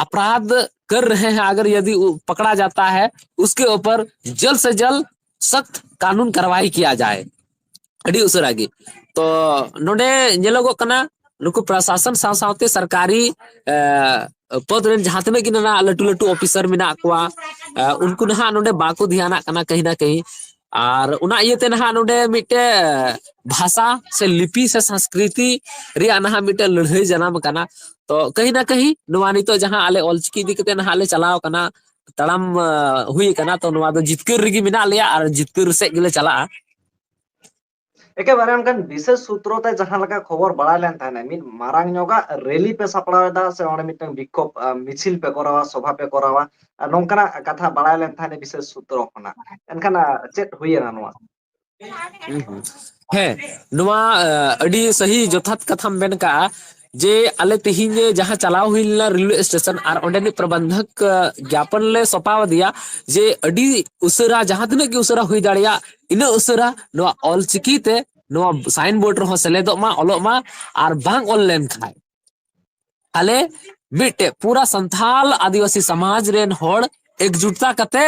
ᱟᱯᱨᱟᱫᱷ ᱠᱟᱨ ᱨᱟᱦᱮ ᱦᱮᱸ, ᱟᱜᱟᱨ ᱭᱟᱫᱤ ᱯᱟᱠᱲᱟ ᱡᱟᱛᱟ ᱦᱮ, ᱩᱥᱠᱮ ᱩᱯᱚᱨ ᱡᱟᱞᱫ ᱥᱮ ᱡᱟᱞᱫ ᱥᱚᱠᱛ ᱠᱟᱱᱩᱱ ᱠᱟᱨᱣᱟᱭ ᱠᱤᱭᱟ ᱡᱟᱭ᱾ ᱟᱹᱰᱤ ᱩᱥᱟᱹᱨᱟ ᱜᱮ᱾ ᱛᱚ ᱱᱚᱰᱮ ᱧᱮᱞᱚᱜᱚᱜ ᱠᱟᱱᱟ, ᱱᱩᱠᱩ ᱯᱨᱚᱥᱟᱥᱚᱱ ᱥᱟᱶ ᱥᱟᱶᱛᱮ ᱥᱚᱨᱠᱟᱨᱤ ᱯᱚᱫ ᱨᱮᱱ ᱡᱟᱦᱟᱸ ᱛᱤᱱᱟᱹᱜ ᱜᱮ ᱱᱟᱦᱟᱜ ᱞᱟᱹᱴᱩ ᱞᱟᱹᱴᱩ ᱚᱯᱷᱤᱥᱟᱨ ᱢᱮᱱᱟᱜ ᱠᱚᱣᱟ, ᱩᱱᱠᱩ ᱱᱟᱦᱟᱜ ᱱᱚᱰᱮ ᱵᱟᱠᱚ ᱫᱷᱮᱭᱟᱱᱟᱜ ᱠᱟᱱᱟ ᱠᱟᱹᱦᱤ ᱱᱟ ᱠᱟᱹᱦᱤ᱾ ᱟᱨ ᱚᱱᱟ ᱤᱭᱟᱹᱛᱮ ᱱᱟᱦᱟᱜ ᱱᱚᱰᱮ ᱢᱤᱫᱴᱮᱡ ᱵᱷᱟᱥᱟ ᱥᱮ ᱞᱤᱯᱤ ᱥᱮ ᱥᱚᱝᱥᱠᱨᱤᱛᱤ ᱨᱮᱭᱟᱜ ᱱᱟᱦᱟᱜ ᱢᱤᱫᱴᱮᱡ ᱞᱟᱹᱲᱦᱟᱹᱭ ᱡᱟᱱᱟᱢ ᱟᱠᱟᱱᱟ᱾ ᱛᱚ ᱠᱟᱹᱦᱤ ᱱᱟ ᱠᱟᱹᱦᱤ ᱱᱚᱣᱟ ᱱᱤᱛᱚᱜ ᱡᱟᱦᱟᱸ ᱟᱞᱮ ᱚᱞᱪᱤᱠᱤ ᱤᱫᱤ ᱠᱟᱛᱮ ᱱᱟᱦᱟᱜ ᱞᱮ ᱪᱟᱞᱟᱣ ᱟᱠᱟᱱᱟ, ᱛᱟᱲᱟᱢ ᱦᱩᱭ ᱟᱠᱟᱱᱟ, ᱛᱚ ᱱᱚᱣᱟ ᱫᱚ ᱡᱤᱛᱠᱟᱹᱨ ᱨᱮᱜᱮ ᱢᱮᱱᱟᱜ ᱞᱮᱭᱟ ᱟᱨ ᱡᱤᱛᱠᱟᱹᱨ ᱥᱮᱫ ᱜᱮᱞᱮ ᱪᱟᱞᱟᱜᱼᱟ᱾ ᱮᱠᱮᱵᱟᱨᱮ ᱚᱱᱠᱟᱱ ᱵᱤᱥᱮᱥ ᱥᱩᱛᱨᱚ ᱛᱮ ᱡᱟᱦᱟᱸ ᱞᱮᱠᱟ ᱠᱷᱚᱵᱚᱨ ᱵᱟᱲᱟᱭ ᱞᱮᱱ ᱛᱟᱦᱮᱸᱱᱟ, ᱢᱤᱫ ᱢᱟᱨᱟᱝ ᱧᱚᱜᱟᱜ ᱨᱮᱞᱤ ᱯᱮ ᱥᱟᱯᱲᱟᱣ ᱮᱫᱟ ᱥᱮ ᱚᱸᱰᱮ ᱢᱤᱫᱴᱟᱝ ᱵᱤᱠᱠᱷᱳᱵ ᱢᱤᱪᱷᱤᱞ ᱯᱮ ᱠᱚᱨᱟᱣᱟ, ᱥᱚᱵᱷᱟ ᱯᱮ ᱠᱚᱨᱟᱣᱟ, ᱱᱚᱝᱠᱟᱱᱟᱜ ᱠᱟᱛᱷᱟ ᱵᱟᱲᱟᱭ ᱞᱮᱱ ᱛᱟᱦᱮᱸᱱᱟ ᱵᱤᱥᱮᱥ ᱥᱩᱛᱨᱚ ᱠᱷᱚᱱᱟᱜ᱾ ᱮᱱᱠᱷᱟᱱ ᱪᱮᱫ ᱦᱩᱭᱮᱱᱟ ᱱᱚᱣᱟ? ᱦᱮᱸ, ᱱᱚᱣᱟ ᱟᱹᱰᱤ ᱥᱟᱹᱦᱤ ᱡᱚᱛᱷᱟᱛ ᱠᱟᱛᱷᱟᱢ ᱢᱮᱱ ᱠᱟᱜᱼᱟ᱾ ᱡᱮ ᱟᱞᱮ ᱛᱮᱦᱮᱧ ᱡᱟᱦᱟᱸ ᱪᱟᱞᱟᱣ ᱦᱩᱭ ᱞᱮᱱᱟ ᱨᱮᱞᱣᱮ ᱥᱴᱮᱥᱚᱱ ᱟᱨ ᱚᱸᱰᱮᱱᱤᱡ ᱯᱨᱚᱵᱚᱱᱫᱷᱚᱠ ᱜᱮᱭᱟᱯᱚᱱ ᱞᱮ ᱥᱚᱯᱟᱣ ᱟᱫᱮᱭᱟ ᱡᱮ ᱟᱹᱰᱤ ᱩᱥᱟᱹᱨᱟ, ᱡᱟᱦᱟᱸ ᱛᱤᱱᱟᱹᱜ ᱜᱮ ᱩᱥᱟᱹᱨᱟ ᱦᱩᱭ ᱫᱟᱲᱮᱭᱟᱜ, ᱤᱱᱟᱹᱜ ᱩᱥᱟᱹᱨᱟ ᱱᱚᱣᱟ ᱚᱞ ᱪᱤᱠᱤ ᱛᱮ ᱱᱚᱣᱟ ᱥᱟᱭᱤᱱ ᱵᱳᱨᱰ ᱨᱮᱦᱚᱸ ᱥᱮᱞᱮᱫᱚᱜ ᱢᱟ, ᱚᱞᱚᱜ ᱢᱟ᱾ ᱟᱨ ᱵᱟᱝ ᱚᱞ ᱞᱮᱱᱠᱷᱟᱱ ᱟᱞᱮ ᱢᱤᱫᱴᱮᱡ ᱯᱩᱨᱟ ᱥᱟᱱᱛᱟᱞ ᱟᱹᱫᱤᱵᱟᱹᱥᱤ ᱥᱚᱢᱟᱡᱽ ᱨᱮᱱ ᱦᱚᱲ ᱮᱠᱡᱩᱴᱛᱟ ᱠᱟᱛᱮ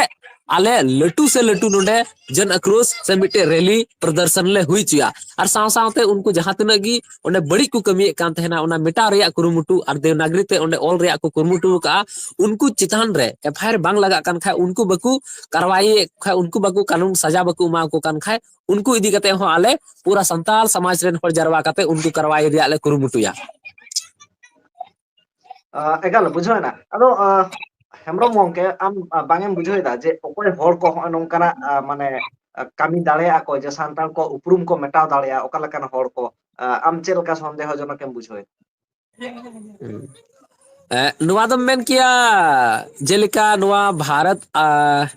ᱟᱞᱮ ᱞᱟᱹᱴᱩ ᱥᱮ ᱞᱟᱹᱴᱩ ᱱᱚᱰᱮ ᱡᱚᱱ ᱟᱠᱨᱳᱥ ᱥᱮ ᱢᱤᱫᱴᱮᱡ ᱨᱮᱞᱤ ᱯᱨᱚᱫᱚᱨᱥᱚᱱ ᱞᱮ ᱦᱩᱭ ᱦᱚᱪᱚᱭᱟ᱾ ᱟᱨ ᱥᱟᱶ ᱥᱟᱶᱛᱮ ᱩᱱᱠᱩ ᱡᱟᱦᱟᱸ ᱛᱤᱱᱟᱹᱜ ᱜᱮ ᱚᱸᱰᱮ ᱵᱟᱹᱲᱤᱡ ᱠᱚ ᱠᱟᱹᱢᱤᱭᱮᱫ ᱠᱟᱱ ᱛᱟᱦᱮᱱᱟ, ᱚᱱᱟ ᱢᱮᱴᱟᱣ ᱨᱮᱭᱟᱜ ᱠᱩᱨᱩᱢᱩᱴᱩ ᱟᱨ ᱫᱮᱵᱽᱱᱟᱜᱽᱨᱤ ᱛᱮ ᱚᱸᱰᱮ ᱚᱞ ᱨᱮᱭᱟᱜ ᱠᱚ ᱠᱩᱨᱩᱢᱩᱴᱩ ᱟᱠᱟᱫᱼᱟ, ᱩᱱᱠᱩ ᱪᱮᱛᱟᱱ ᱨᱮ ᱮᱯᱷ ᱟᱭ ᱟᱨ ᱵᱟᱝ ᱞᱟᱜᱟᱜ ᱠᱟᱱ ᱠᱷᱟᱡ, ᱩᱱᱠᱩ ᱵᱟᱠᱚ ᱠᱟᱨᱣᱟᱭᱮᱫ ᱠᱷᱟᱡ, ᱩᱱᱠᱩ ᱵᱟᱠᱚ ᱠᱟᱹᱱᱩᱱ ᱥᱟᱡᱟ ᱵᱟᱠᱚ ᱮᱢᱟ ᱠᱚ ᱠᱟᱱ ᱠᱷᱟᱡ, ᱩᱱᱠᱩ ᱤᱫᱤ ᱠᱟᱛᱮ ᱦᱚᱸ ᱟᱞᱮ ᱯᱩᱨᱟ ᱥᱟᱱᱛᱟᱞ ᱥᱚᱢᱟᱡᱽ ᱨᱮᱱ ᱦᱚᱲ ᱡᱟᱨᱣᱟ ᱠᱟᱛᱮ ᱩᱱᱠᱩ ᱠᱟᱨᱣᱟᱭ ᱨᱮᱭᱟᱜ ᱞᱮ ᱠᱩᱨᱩᱢᱩᱴᱩᱭᱟ᱾ ᱟᱸ, ᱮᱠᱟᱞ ᱵᱩᱡᱷᱟᱹᱣ ᱮᱱᱟ᱾ ᱟᱫᱚ, ᱟᱸ, ᱦᱮᱢᱵᱨᱚᱢ ᱜᱚᱢᱠᱮ, ᱟᱢ, ᱟᱸ, ᱵᱟᱝ ᱮᱢ ᱵᱩᱡᱷᱟᱹᱣ ᱮᱫᱟ ᱡᱮ ᱚᱠᱚᱭ ᱦᱚᱲ ᱠᱚ ᱦᱚᱸᱜᱼᱚᱭ ᱱᱚᱝᱠᱟᱱᱟᱜ, ᱟᱸ, ᱢᱟᱱᱮ, ᱟᱸ, ᱠᱟᱹᱢᱤ ᱫᱟᱲᱮᱭᱟᱜᱼᱟ ᱠᱚ, ᱡᱮ ᱥᱟᱱᱛᱟᱲ ᱠᱚ ᱩᱯᱨᱩᱢ ᱠᱚ ᱢᱮᱴᱟᱣ ᱫᱟᱲᱮᱭᱟᱜᱼᱟ, ᱚᱠᱟ ᱞᱮᱠᱟᱱ ᱦᱚᱲ ᱠᱚ? ᱟᱸ, ᱟᱢ ᱪᱮᱫ ᱞᱮᱠᱟ ᱥᱚᱱᱫᱮᱦᱚ ᱡᱚᱱᱚᱠ ᱮᱢ ᱵᱩᱡᱷᱟᱹᱣ ᱮᱫᱟ? ᱦᱩᱸ᱾ ᱮᱸ, ᱱᱚᱣᱟ ᱫᱚᱢ ᱢᱮᱱ ᱠᱮᱭᱟ, ᱡᱮᱞᱮᱠᱟ ᱱᱚᱣᱟ ᱵᱷᱟᱨᱚᱛ, ᱟᱸ,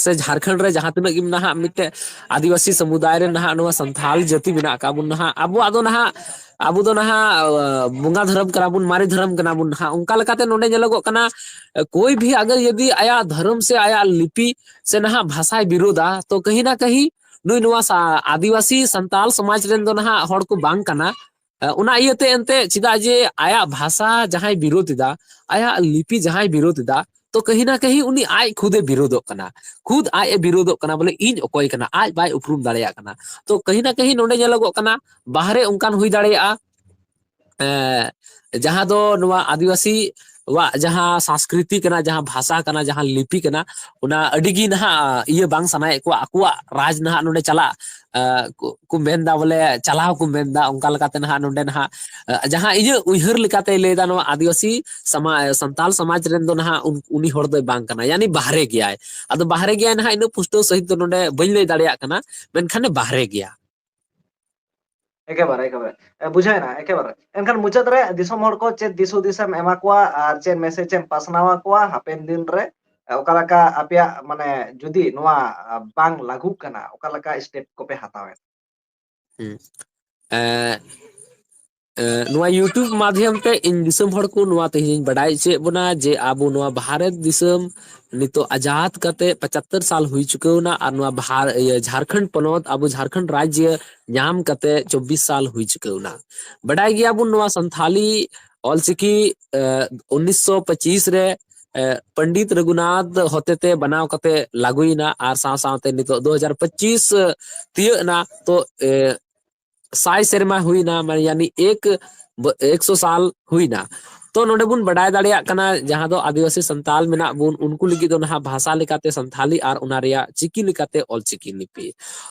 ᱥᱮ ᱡᱷᱟᱲᱠᱷᱚᱸᱰ ᱨᱮ ᱡᱟᱦᱟᱸ ᱛᱤᱱᱟᱹᱜ ᱜᱮ ᱱᱟᱦᱟᱜ ᱢᱤᱫᱴᱮᱡ ᱟᱹᱫᱤᱵᱟᱹᱥᱤ ᱥᱚᱢᱩᱫᱟᱭ ᱨᱮ ᱱᱟᱦᱟᱜ ᱱᱚᱣᱟ ᱥᱟᱱᱛᱷᱟᱞ ᱡᱟᱹᱛᱤ ᱢᱮᱱᱟᱜ ᱟᱠᱟᱫ ᱵᱚᱱ ᱱᱟᱦᱟᱜ, ᱟᱵᱚᱣᱟᱜ ᱫᱚ ᱱᱟᱦᱟᱜ, ᱟᱵᱚ ᱫᱚ ᱱᱟᱦᱟᱜ, ᱟᱸ, ᱵᱚᱸᱜᱟ ᱫᱷᱚᱨᱚᱢ ᱠᱟᱱᱟ ᱵᱚᱱ, ᱢᱟᱨᱮ ᱫᱷᱚᱨᱚᱢ ᱠᱟᱱᱟ ᱵᱚᱱ ᱱᱟᱦᱟᱜ᱾ ᱚᱱᱠᱟ ᱞᱮᱠᱟᱛᱮ ᱱᱚᱰᱮ ᱧᱮᱞᱚᱜᱚᱜ ᱠᱟᱱᱟ, ᱠᱳᱭ ᱵᱷᱤ ᱟᱜᱟᱨ ᱡᱩᱫᱤ ᱟᱭᱟᱜ ᱫᱷᱚᱨᱚᱢ ᱥᱮ ᱟᱭᱟᱜ ᱞᱤᱯᱤ ᱥᱮ ᱱᱟᱦᱟᱜ ᱵᱷᱟᱥᱟᱭ ᱵᱤᱨᱳᱫᱟ, ᱛᱚ ᱠᱟᱹᱦᱤ ᱱᱟ ᱠᱟᱹᱦᱤ ᱱᱩᱭ ᱱᱚᱣᱟ ᱥᱟ-, ᱟᱹᱫᱤᱵᱟᱹᱥᱤ ᱥᱟᱱᱛᱟᱞ ᱥᱚᱢᱟᱡᱽ ᱨᱮᱱ ᱫᱚ ᱱᱟᱦᱟᱜ ᱦᱚᱲ ᱠᱚ ᱵᱟᱝ ᱠᱟᱱᱟ᱾ ᱮ, ᱚᱱᱟ ᱤᱭᱟᱹᱛᱮ ᱮᱱᱛᱮ ᱪᱮᱫᱟᱜ ᱡᱮ ᱟᱭᱟᱜ ᱵᱷᱟᱥᱟ ᱡᱟᱦᱟᱸᱭ ᱵᱤᱨᱳᱫ ᱮᱫᱟ, ᱟᱭᱟᱜ ᱞᱤᱯᱤ ᱡᱟᱦᱟᱸᱭ ᱵᱤᱨᱳᱫ ᱮᱫᱟ, ᱛᱚ ᱠᱟᱹᱦᱤ ᱱᱟ ᱠᱟᱹᱦᱤ ᱩᱱᱤ ᱟᱡ ᱠᱷᱩᱫ ᱮ ᱵᱤᱨᱳᱫᱚᱜ ᱠᱟᱱᱟ᱾ ᱠᱷᱩᱫ ᱟᱡ ᱮ ᱵᱤᱨᱳᱫᱚᱜ ᱠᱟᱱᱟ, ᱵᱚᱞᱮ ᱤᱧ ᱚᱠᱚᱭ ᱠᱟᱱᱟ, ᱟᱡ ᱵᱟᱭ ᱩᱯᱨᱩᱢ ᱫᱟᱲᱮᱭᱟᱜ ᱠᱟᱱᱟ᱾ ᱛᱚ ᱠᱟᱹᱦᱤ ᱱᱟ ᱠᱟᱹᱦᱤ ᱱᱚᱰᱮ ᱧᱮᱞᱚᱜᱚᱜ ᱠᱟᱱᱟ, ᱵᱟᱦᱨᱮ ᱚᱱᱠᱟᱱ ᱦᱩᱭ ᱫᱟᱲᱮᱭᱟᱜᱼᱟ, ᱮ, ᱡᱟᱦᱟᱸ ᱫᱚ ᱱᱚᱣᱟ ᱟᱹᱫᱤᱵᱟᱹᱥᱤ ᱟᱵᱚᱣᱟᱜ ᱡᱟᱦᱟᱸ ᱥᱚᱝᱥᱠᱨᱤᱛᱤ ᱠᱟᱱᱟ, ᱡᱟᱦᱟᱸ ᱵᱷᱟᱥᱟ ᱠᱟᱱᱟ, ᱡᱟᱦᱟᱸ ᱞᱤᱯᱤ ᱠᱟᱱᱟ, ᱚᱱᱟ ᱟᱹᱰᱤ ᱜᱮ ᱱᱟᱦᱟᱜ ᱤᱭᱟᱹ ᱵᱟᱝ ᱥᱟᱱᱟᱭᱮᱫ ᱠᱚᱣᱟ᱾ ᱟᱠᱚᱣᱟᱜ ᱨᱟᱡᱽ ᱱᱟᱦᱟᱜ ᱱᱚᱰᱮ ᱪᱟᱞᱟᱜ, ᱟᱸ, ᱠᱚ, ᱠᱚ ᱢᱮᱱᱫᱟ, ᱵᱚᱞᱮ ᱪᱟᱞᱟᱣ ᱠᱚ ᱢᱮᱱᱫᱟ, ᱚᱱᱠᱟ ᱞᱮᱠᱟᱛᱮ ᱱᱟᱦᱟᱜ ᱱᱚᱰᱮ ᱱᱟᱦᱟᱜ, ᱟᱸ, ᱡᱟᱦᱟᱸ ᱤᱧᱟᱹᱜ ᱩᱭᱦᱟᱹᱨ ᱞᱮᱠᱟᱛᱮ ᱞᱟᱹᱭᱫᱟ, ᱱᱚᱣᱟ ᱟᱹᱫᱤᱵᱟᱹᱥᱤ ᱥᱟᱢᱟ-, ᱥᱟᱱᱛᱟᱞ ᱥᱚᱢᱟᱡᱽ ᱨᱮᱱ ᱫᱚ ᱱᱟᱦᱟᱜ ᱩᱱ-, ᱩᱱᱤ ᱦᱚᱲ ᱫᱚᱭ ᱵᱟᱝ ᱠᱟᱱᱟ, ᱭᱟᱱᱤ ᱵᱟᱦᱨᱮ ᱜᱮᱭᱟᱭ᱾ ᱟᱫᱚ ᱵᱟᱦᱨᱮ ᱜᱮᱭᱟᱭ ᱱᱟᱦᱟᱜ, ᱤᱱᱟᱹ ᱯᱩᱥᱴᱟᱹᱣ ᱥᱟᱹᱦᱤᱡ ᱫᱚ ᱱᱚᱰᱮ ᱵᱟᱹᱧ ᱞᱟᱹᱭ ᱫᱟᱲᱮᱭᱟᱜ ᱠᱟᱱᱟ, ᱢᱮᱱᱠᱷᱟᱱᱮ ᱵᱟᱦᱨᱮ ᱜᱮᱭᱟ᱾ ᱮᱠᱮᱵᱟᱨᱮ, ᱮᱠᱮᱵᱟᱨᱮ᱾ ᱮ, ᱵᱩᱡᱷᱟᱹᱣᱮᱱᱟ, ᱮᱠᱮᱵᱟᱨᱮ᱾ ᱮᱱᱠᱷᱟᱱ ᱢᱩᱪᱟᱹᱫ ᱨᱮ ᱫᱤᱥᱚᱢ ᱦᱚᱲ ᱠᱚ ᱪᱮᱫ ᱫᱤᱥ ᱦᱩᱫᱤᱥ ᱮᱢ ᱮᱢᱟ ᱠᱚᱣᱟ ᱟᱨ ᱪᱮᱫ ᱢᱮᱥᱮᱡᱽ ᱮᱢ ᱯᱟᱥᱱᱟᱣ ᱟᱠᱚᱣᱟ ᱦᱟᱯᱮᱱ ᱫᱤᱱ ᱨᱮ? ᱮ, ᱚᱠᱟ ᱞᱮᱠᱟ ᱟᱯᱮᱭᱟᱜ, ᱢᱟᱱᱮ, ᱡᱩᱫᱤ ᱱᱚᱣᱟ, ᱟ, ᱵᱟᱝ ᱞᱟᱹᱜᱩᱜ ᱠᱟᱱᱟ, ᱚᱠᱟ ᱞᱮᱠᱟ ᱥᱴᱮᱯ ᱠᱚᱯᱮ ᱦᱟᱛᱟᱣᱮᱫ? ᱦᱩᱸ᱾ ᱮ, ᱮ, ᱱᱚᱣᱟ YouTube ᱢᱟᱫᱷᱭᱚᱢ ᱛᱮ ᱤᱧ ᱫᱤᱥᱚᱢ ᱦᱚᱲ ᱠᱚ ᱱᱚᱣᱟ ᱛᱮᱦᱮᱧ ᱤᱧ ᱵᱟᱰᱟᱭ ᱦᱚᱪᱚᱭᱮᱫ ᱵᱚᱱᱟ ᱡᱮ ᱟᱵᱚ ᱱᱚᱣᱟ ᱵᱷᱟᱨᱚᱛ ᱫᱤᱥᱚᱢ ᱱᱤᱛᱚᱜ ᱟᱡᱟᱫ ᱠᱟᱛᱮ ᱯᱚᱸᱪᱟᱛᱛᱳᱨ ᱥᱟᱞ ᱦᱩᱭ ᱪᱩᱠᱟᱹᱣ ᱮᱱᱟ, ᱟᱨ ᱱᱚᱣᱟ ᱵᱷᱟᱨ-, ᱤᱭᱟᱹ, ᱡᱷᱟᱨᱠᱷᱚᱸᱰ ᱯᱚᱱᱚᱛ, ᱟᱵᱚ ᱡᱷᱟᱨᱠᱷᱚᱸᱰ ᱨᱟᱡᱽᱭᱚ ᱧᱟᱢ ᱠᱟᱛᱮ ᱪᱚᱵᱵᱤᱥ ᱥᱟᱞ ᱦᱩᱭ ᱪᱩᱠᱟᱹᱣ ᱮᱱᱟ᱾ ᱵᱟᱰᱟᱭ ᱜᱮᱭᱟᱵᱚᱱ ᱱᱚᱣᱟ ᱥᱟᱱᱛᱷᱟᱞᱤ ᱚᱞᱪᱤᱠᱤ, ᱮ, ᱩᱱᱤᱥᱥᱚ ᱯᱚᱸᱪᱤᱥ ᱨᱮ, ᱮ, ᱯᱚᱱᱰᱤᱛ ᱨᱚᱜᱷᱩᱱᱟᱛᱷ ᱦᱚᱛᱮᱛᱮ ᱵᱮᱱᱟᱣ ᱠᱟᱛᱮ ᱞᱟᱹᱜᱩᱭᱮᱱᱟ, ᱟᱨ ᱥᱟᱶ ᱥᱟᱶᱛᱮ ᱱᱤᱛᱚᱜ ᱫᱩ ᱦᱟᱡᱟᱨ ᱯᱚᱸᱪᱤᱥ ᱛᱤᱭᱟᱹᱜ ᱮᱱᱟ᱾ ᱛᱚ, ᱮ, ᱥᱟᱭ ᱥᱮᱨᱢᱟ ᱦᱩᱭᱱᱟ, ᱢᱟᱱᱮ ᱭᱟᱱᱤ ᱮᱠ ᱵ-, ᱮᱠᱥᱚ ᱥᱟᱞ ᱦᱩᱭᱱᱟ᱾ ᱛᱚ ᱱᱚᱰᱮ ᱵᱚᱱ ᱵᱟᱰᱟᱭ ᱫᱟᱲᱮᱭᱟᱜ ᱠᱟᱱᱟ, ᱡᱟᱦᱟᱸ ᱫᱚ ᱟᱹᱫᱤᱵᱟᱹᱥᱤ ᱥᱟᱱᱛᱟᱞ ᱢᱮᱱᱟᱜ ᱵᱚᱱ, ᱩᱱᱠᱩ ᱞᱟᱹᱜᱤᱫ ᱫᱚ ᱱᱟᱦᱟᱜ ᱵᱷᱟᱥᱟ ᱞᱮᱠᱟᱛᱮ ᱥᱟᱱᱛᱷᱟᱞᱤ ᱟᱨ ᱚᱱᱟ ᱨᱮᱭᱟᱜ ᱪᱤᱠᱤ ᱞᱮᱠᱟᱛᱮ ᱚᱞᱪᱤᱠᱤ ᱞᱤᱯᱤ᱾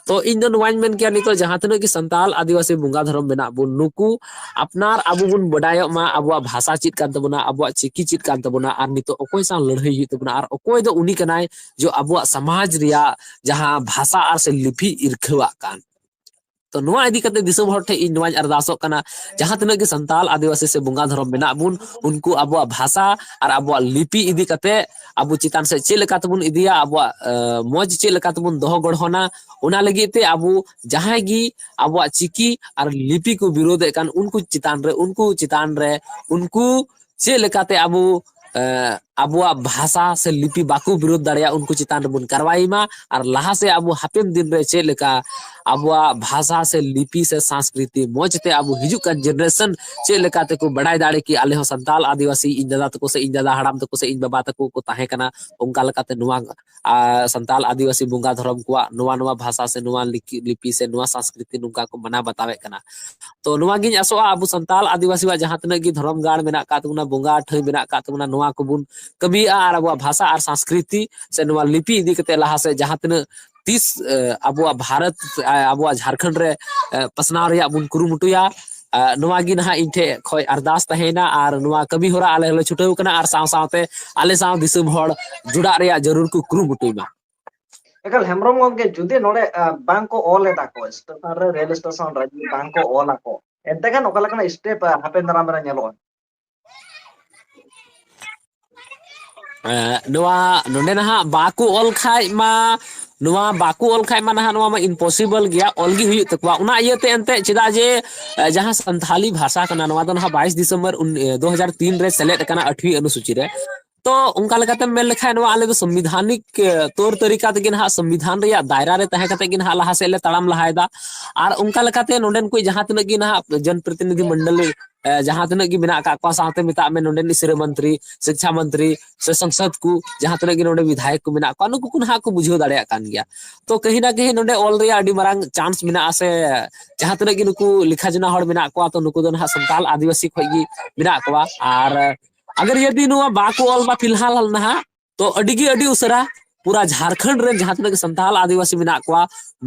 ᱛᱚ ᱤᱧ ᱫᱚ ᱱᱚᱣᱟᱧ ᱢᱮᱱ ᱠᱮᱭᱟ, ᱱᱤᱛᱚᱜ ᱡᱟᱦᱟᱸ ᱛᱤᱱᱟᱹᱜ ᱜᱮ ᱥᱟᱱᱛᱟᱞ ᱟᱹᱫᱤᱵᱟᱹᱥᱤ ᱵᱚᱸᱜᱟ ᱫᱷᱚᱨᱚᱢ ᱢᱮᱱᱟᱜ ᱵᱚᱱ, ᱱᱩᱠᱩ ᱟᱯᱱᱟᱨ ᱟᱵᱚ ᱵᱚᱱ ᱵᱟᱰᱟᱭᱚᱜ ᱢᱟ, ᱟᱵᱚᱣᱟᱜ ᱵᱷᱟᱥᱟ ᱪᱮᱫ ᱠᱟᱱ ᱛᱟᱵᱚᱱᱟ, ᱟᱵᱚᱣᱟᱜ ᱪᱤᱠᱤ ᱪᱮᱫ ᱠᱟᱱ ᱛᱟᱵᱚᱱᱟ, ᱟᱨ ᱱᱤᱛᱚᱜ ᱚᱠᱚᱭ ᱥᱟᱶ ᱞᱟᱹᱲᱦᱟᱹᱭ ᱦᱩᱭᱩᱜ ᱛᱟᱵᱚᱱᱟ, ᱟᱨ ᱚᱠᱚᱭ ᱫᱚ ᱩᱱᱤ ᱠᱟᱱᱟᱭ ᱡᱮ ᱟᱵᱚᱣᱟᱜ ᱥᱚᱢᱟᱡᱽ ᱨᱮᱭᱟᱜ ᱡᱟᱦᱟᱸ ᱵᱷᱟᱥᱟ ᱟᱨ ᱥᱮ ᱞᱤᱯᱤ ᱤᱨᱠᱷᱟᱹᱣᱟᱜ ᱠᱟᱱ᱾ ᱛᱚ ᱱᱚᱣᱟ ᱤᱫᱤ ᱠᱟᱛᱮ ᱫᱤᱥᱚᱢ ᱦᱚᱲ ᱴᱷᱮᱱ ᱤᱧ ᱱᱚᱣᱟᱧ ᱟᱨᱫᱟᱥᱚᱜ ᱠᱟᱱᱟ, ᱡᱟᱦᱟᱸ ᱛᱤᱱᱟᱹᱜ ᱜᱮ ᱥᱟᱱᱛᱟᱞ ᱟᱹᱫᱤᱵᱟᱹᱥᱤ ᱥᱮ ᱵᱚᱸᱜᱟ ᱫᱷᱚᱨᱚᱢ ᱢᱮᱱᱟᱜ ᱵᱚᱱ, ᱩᱱᱠᱩ ᱟᱵᱚᱣᱟᱜ ᱵᱷᱟᱥᱟ ᱟᱨ ᱟᱵᱚᱣᱟᱜ ᱞᱤᱯᱤ ᱤᱫᱤ ᱠᱟᱛᱮ ᱟᱵᱚ ᱪᱮᱛᱟᱱ ᱥᱮᱫ ᱪᱮᱫ ᱞᱮᱠᱟ ᱛᱮᱵᱚᱱ ᱤᱫᱤᱭᱟ, ᱟᱵᱚᱣᱟᱜ, ᱮ, ᱢᱚᱡᱽ ᱪᱮᱫ ᱞᱮᱠᱟ ᱛᱮᱵᱚᱱ ᱫᱚᱦᱚ ᱜᱚᱲᱦᱚᱱᱟ, ᱚᱱᱟ ᱞᱟᱹᱜᱤᱫ ᱛᱮ ᱟᱵᱚ ᱡᱟᱦᱟᱸᱭ ᱜᱮ ᱟᱵᱚᱣᱟᱜ ᱪᱤᱠᱤ ᱟᱨ ᱞᱤᱯᱤ ᱠᱚ ᱵᱤᱨᱳᱫᱷᱮᱫ ᱠᱟᱱ, ᱩᱱᱠᱩ ᱪᱮᱛᱟᱱ ᱨᱮ, ᱩᱱᱠᱩ ᱪᱮᱛᱟᱱ ᱨᱮ, ᱩᱱᱠᱩ ᱪᱮᱫ ᱞᱮᱠᱟᱛᱮ ᱟᱵᱚ, ᱮ, ᱟᱵᱚᱣᱟᱜ ᱵᱷᱟᱥᱟ ᱥᱮ ᱞᱤᱯᱤ ᱵᱟᱠᱚ ᱵᱤᱨᱳᱫ ᱫᱟᱲᱮᱭᱟᱜᱼᱟ, ᱩᱱᱠᱩ ᱪᱮᱛᱟᱱ ᱨᱮᱵᱚᱱ ᱠᱟᱨᱣᱟᱭ ᱢᱟ᱾ ᱟᱨ ᱞᱟᱦᱟ ᱥᱮᱫ ᱟᱵᱚ ᱦᱟᱯᱮᱱ ᱫᱤᱱ ᱨᱮ ᱪᱮᱫ ᱞᱮᱠᱟ ᱟᱵᱚᱣᱟᱜ ᱵᱷᱟᱥᱟ ᱥᱮ ᱞᱤᱯᱤ ᱥᱮ ᱥᱟᱝᱥᱠᱨᱤᱛᱤ ᱢᱚᱡᱽ ᱛᱮ ᱟᱵᱚ ᱦᱤᱡᱩᱜ ᱠᱟᱱ ᱡᱮᱱᱟᱨᱮᱥᱚᱱ ᱪᱮᱫ ᱞᱮᱠᱟ ᱛᱮᱠᱚ ᱵᱟᱲᱟᱭ ᱫᱟᱲᱮ ᱠᱮ, ᱟᱞᱮ ᱦᱚᱸ ᱥᱟᱱᱛᱟᱲ ᱟᱹᱫᱤᱵᱟᱹᱥᱤ, ᱤᱧ ᱫᱟᱫᱟ ᱛᱟᱠᱚ ᱥᱮ ᱤᱧ ᱫᱟᱫᱟ ᱦᱟᱲᱟᱢ ᱛᱟᱠᱚ ᱥᱮ ᱤᱧ ᱵᱟᱵᱟ ᱛᱟᱠᱚ ᱠᱚ ᱛᱟᱦᱮᱸ ᱠᱟᱱᱟ, ᱚᱱᱠᱟ ᱞᱮᱠᱟᱛᱮ ᱱᱚᱣᱟ ᱟᱨ ᱥᱟᱱᱛᱟᱲ ᱟᱹᱫᱤᱵᱟᱹᱥᱤ ᱵᱚᱸᱜᱟ ᱫᱷᱚᱨᱚᱢ ᱠᱚᱣᱟᱜ ᱱᱚᱣᱟ ᱱᱚᱣᱟ ᱵᱷᱟᱥᱟ ᱥᱮ ᱱᱚᱣᱟ ᱞᱤᱠᱤ-, ᱞᱤᱯᱤ ᱥᱮ ᱱᱚᱣᱟ ᱥᱟᱝᱥᱠᱨᱤᱛᱤ ᱱᱚᱝᱠᱟ ᱠᱚ ᱢᱟᱱᱟᱣ ᱵᱟᱛᱟᱣᱮᱫ ᱠᱟᱱᱟ᱾ ᱛᱚ ᱱᱚᱣᱟ ᱜᱤᱧ ᱟᱥᱚᱜᱼᱟ, ᱟᱵᱚ ᱥᱟᱱᱛᱟᱲ ᱟᱹᱫᱤᱵᱟᱹᱥᱤᱣᱟᱜ ᱡᱟᱦᱟᱸ ᱛᱤᱱᱟᱹᱜ ᱜᱮ ᱫᱷᱚᱨᱚᱢ ᱜᱟᱲ ᱢᱮᱱᱟᱜ ᱟᱠᱟᱫ ᱛᱟᱵᱚᱱᱟ, ᱵᱚᱸᱜᱟ ᱴᱷᱟᱹᱭ ᱢᱮᱱᱟᱜ ᱟᱠᱟᱫ ᱛᱟᱵᱚᱱᱟ, ᱱᱚᱣᱟ ᱠᱚᱵᱚᱱ ᱠᱟᱹᱢᱤᱭᱮᱫᱼᱟ ᱟᱨ ᱟᱵᱚᱣᱟᱜ ᱵᱷᱟᱥᱟ ᱟᱨ ᱥᱟᱝᱥᱠᱨᱤᱛᱤ ᱥᱮ ᱱᱚᱣᱟ ᱞᱤᱯᱤ ᱤᱫᱤ ᱠᱟᱛᱮ ᱞᱟᱦᱟ ᱥᱮᱫ ᱡᱟᱦᱟᱸ ᱛᱤᱱᱟᱹᱜ ᱛᱤᱥ, ᱮ, ᱟᱵᱚᱣᱟᱜ ᱵᱷᱟᱨᱚᱛ, ᱮ, ᱟᱵᱚᱣᱟᱜ ᱡᱷᱟᱲᱠᱷᱚᱸᱰ ᱨᱮ, ᱮ, ᱯᱟᱥᱱᱟᱣ ᱨᱮᱭᱟᱜ ᱵᱚᱱ ᱠᱩᱨᱩᱢᱩᱴᱩᱭᱟ᱾ ᱮ, ᱱᱚᱣᱟ ᱜᱮ ᱱᱟᱦᱟᱜ ᱤᱧ ᱴᱷᱮᱡ ᱠᱷᱚᱡ ᱟᱨᱫᱟᱥ ᱛᱟᱦᱮᱸᱭᱮᱱᱟ ᱟᱨ ᱱᱚᱣᱟ ᱠᱟᱹᱢᱤ ᱦᱚᱨᱟ ᱟᱞᱮ ᱦᱚᱸᱞᱮ ᱪᱷᱩᱴᱟᱹᱣ ᱠᱟᱱᱟ ᱟᱨ ᱥᱟᱶ ᱥᱟᱶᱛᱮ ᱟᱞᱮ ᱥᱟᱶ ᱫᱤᱥᱚᱢ ᱦᱚᱲ ᱡᱚᱲᱟᱜ ᱨᱮᱭᱟᱜ ᱡᱟᱹᱨᱩᱲ ᱠᱚ ᱠᱩᱨᱩᱢᱩᱴᱩᱭ ᱢᱟ᱾ ᱮᱠᱟᱞ ᱦᱮᱢᱵᱨᱚᱢ ᱜᱚᱢᱠᱮ, ᱡᱩᱫᱤ ᱱᱚᱰᱮ, ᱟ, ᱵᱟᱝ ᱠᱚ ᱚᱞ ᱮᱫᱟ ᱠᱚ, ᱥᱴᱮᱥᱚᱱ ᱨᱮ, ᱨᱮᱞ ᱥᱴᱮᱥᱚᱱ ᱨᱮ ᱡᱩᱫᱤ ᱵᱟᱝ ᱠᱚ ᱚᱞ ᱟᱠᱚ, ᱮᱱᱛᱮ ᱠᱷᱟᱱ ᱚᱠᱟ ᱞᱮᱠᱟᱱᱟᱜ ᱥᱴᱮᱯ, ᱟ, ᱦᱟᱯᱮᱱ ᱫᱟᱨᱟᱢ ᱨᱮ ᱧᱮᱞᱚᱜᱼᱟ? ᱮ, ᱱᱚᱣᱟ ᱱᱚᱰᱮ ᱱᱟᱦᱟᱜ ᱵᱟᱠᱚ ᱚᱞ ᱠᱷᱟᱡ ᱢᱟ, ᱱᱚᱣᱟ ᱵᱟᱠᱚ ᱚᱞ ᱠᱷᱟᱡ ᱢᱟ ᱱᱟᱦᱟᱜ ᱱᱚᱣᱟ ᱢᱟ ᱤᱢᱯᱚᱥᱤᱵᱚᱞ ᱜᱮᱭᱟ, ᱚᱞ ᱜᱮ ᱦᱩᱭᱩᱜ ᱛᱟᱠᱚᱣᱟ᱾ ᱚᱱᱟ ᱤᱭᱟᱹᱛᱮ ᱮᱱᱛᱮᱫ ᱪᱮᱫᱟᱜ ᱡᱮ, ᱮ, ᱡᱟᱦᱟᱸ ᱥᱟᱱᱛᱷᱟᱞᱤ ᱵᱷᱟᱥᱟ ᱠᱟᱱᱟ, ᱱᱚᱣᱟ ᱫᱚ ᱱᱟᱦᱟᱜ ᱵᱟᱭᱤᱥ ᱰᱤᱥᱮᱢᱵᱚᱨ ᱩᱱ-, ᱮ, ᱫᱩ ᱦᱟᱡᱟᱨ ᱛᱤᱱ ᱨᱮ ᱥᱮᱞᱮᱫ ᱟᱠᱟᱱᱟ ᱟᱴᱷᱣᱤ ᱚᱱᱩᱥᱩᱪᱤ ᱨᱮ᱾ ᱛᱚ ᱚᱱᱠᱟ ᱞᱮᱠᱟᱛᱮᱢ ᱢᱮᱱ ᱞᱮᱠᱷᱟᱡ ᱱᱚᱣᱟ ᱟᱞᱮ ᱫᱚ ᱥᱚᱝᱵᱤᱫᱷᱟᱱᱤᱠ, ᱮ, ᱛᱚᱨ ᱛᱟᱹᱨᱤᱠᱟ ᱛᱮᱜᱮ ᱱᱟᱦᱟᱜ ᱥᱚᱝᱵᱤᱫᱷᱟᱱ ᱨᱮᱭᱟᱜ ᱫᱟᱭᱨᱟ ᱨᱮ ᱛᱟᱦᱮᱸ ᱠᱟᱛᱮ ᱜᱮ ᱱᱟᱦᱟᱜ ᱞᱟᱦᱟ ᱥᱮᱫ ᱞᱮ ᱛᱟᱲᱟᱢ ᱞᱟᱦᱟᱭᱮᱫᱟ᱾ ᱟᱨ ᱚᱱᱠᱟ ᱞᱮᱠᱟᱛᱮ ᱱᱚᱰᱮᱱ ᱠᱚ ᱡᱟᱦᱟᱸ ᱛᱤᱱᱟᱹᱜ ᱜᱮ ᱱᱟᱦᱟᱜ ᱡᱚᱱ ᱯᱨᱚᱛᱤᱱᱤᱫᱷᱤ ᱢᱚᱱᱰᱚᱞ, ᱮ, ᱡᱟᱦᱟᱸ ᱛᱤᱱᱟᱹᱜ ᱜᱮ ᱢᱮᱱᱟᱜ ᱟᱠᱟᱫ ᱠᱚᱣᱟ, ᱥᱟᱶᱛᱮ ᱢᱮᱛᱟᱜ ᱢᱮ ᱱᱚᱰᱮᱱᱤᱡ ᱥᱤᱨᱟᱹ ᱢᱚᱱᱛᱨᱤ, ᱥᱤᱠᱪᱷᱟ ᱢᱚᱱᱛᱨᱤ ᱥᱮ ᱥᱚᱝᱥᱚᱫ ᱠᱚ, ᱡᱟᱦᱟᱸ ᱛᱤᱱᱟᱹᱜ ᱜᱮ ᱱᱚᱰᱮ ᱵᱤᱫᱷᱟᱭᱚᱠ ᱠᱚ ᱢᱮᱱᱟᱜ ᱠᱚᱣᱟ, ᱱᱩᱠᱩ ᱠᱚ ᱱᱟᱦᱟᱜ ᱠᱚ ᱵᱩᱡᱷᱟᱹᱣ ᱫᱟᱲᱮᱭᱟᱜ ᱠᱟᱱ ᱜᱮᱭᱟ᱾ ᱛᱚ ᱠᱟᱹᱦᱤ ᱱᱟ ᱠᱟᱹᱦᱤ ᱱᱚᱰᱮ ᱚᱞ ᱨᱮᱭᱟᱜ ᱟᱹᱰᱤ ᱢᱟᱨᱟᱝ ᱪᱟᱱᱥ ᱢᱮᱱᱟᱜᱼᱟ, ᱥᱮ ᱡᱟᱦᱟᱸ ᱛᱤᱱᱟᱹᱜ ᱜᱮ ᱱᱩᱠᱩ ᱞᱮᱠᱷᱟ ᱡᱚᱱᱟ ᱦᱚᱲ ᱢᱮᱱᱟᱜ ᱠᱚᱣᱟ, ᱛᱚ ᱱᱩᱠᱩ ᱫᱚ ᱱᱟᱦᱟᱜ ᱥᱟᱱᱛᱟᱲ ᱟᱹᱫᱤᱵᱟᱹᱥᱤ ᱠᱷᱚᱡ ᱜᱮ ᱢᱮᱱᱟᱜ ᱠᱚᱣᱟ᱾ ᱟᱨ ᱟᱜᱟᱨ ᱡᱩᱫᱤ ᱱᱚᱣᱟ ᱵᱟᱠᱚ ᱚᱞ ᱢᱟ ᱯᱷᱤᱞᱦᱟᱞ ᱱᱟᱦᱟᱜ, ᱛᱚ ᱟᱹᱰᱤ ᱜᱮ ᱟᱹᱰᱤ ᱩᱥᱟᱹᱨᱟ ᱯᱩᱨᱟ ᱡᱷᱟᱲᱠᱷᱚᱸᱰ ᱨᱮᱱ ᱡᱟᱦᱟᱸ ᱛᱤᱱᱟᱹᱜ ᱜᱮ ᱥᱟᱱᱛᱟᱲ ᱟᱹᱫᱤᱵᱟᱹᱥᱤ ᱢᱮᱱᱟᱜ ᱠᱚᱣᱟ,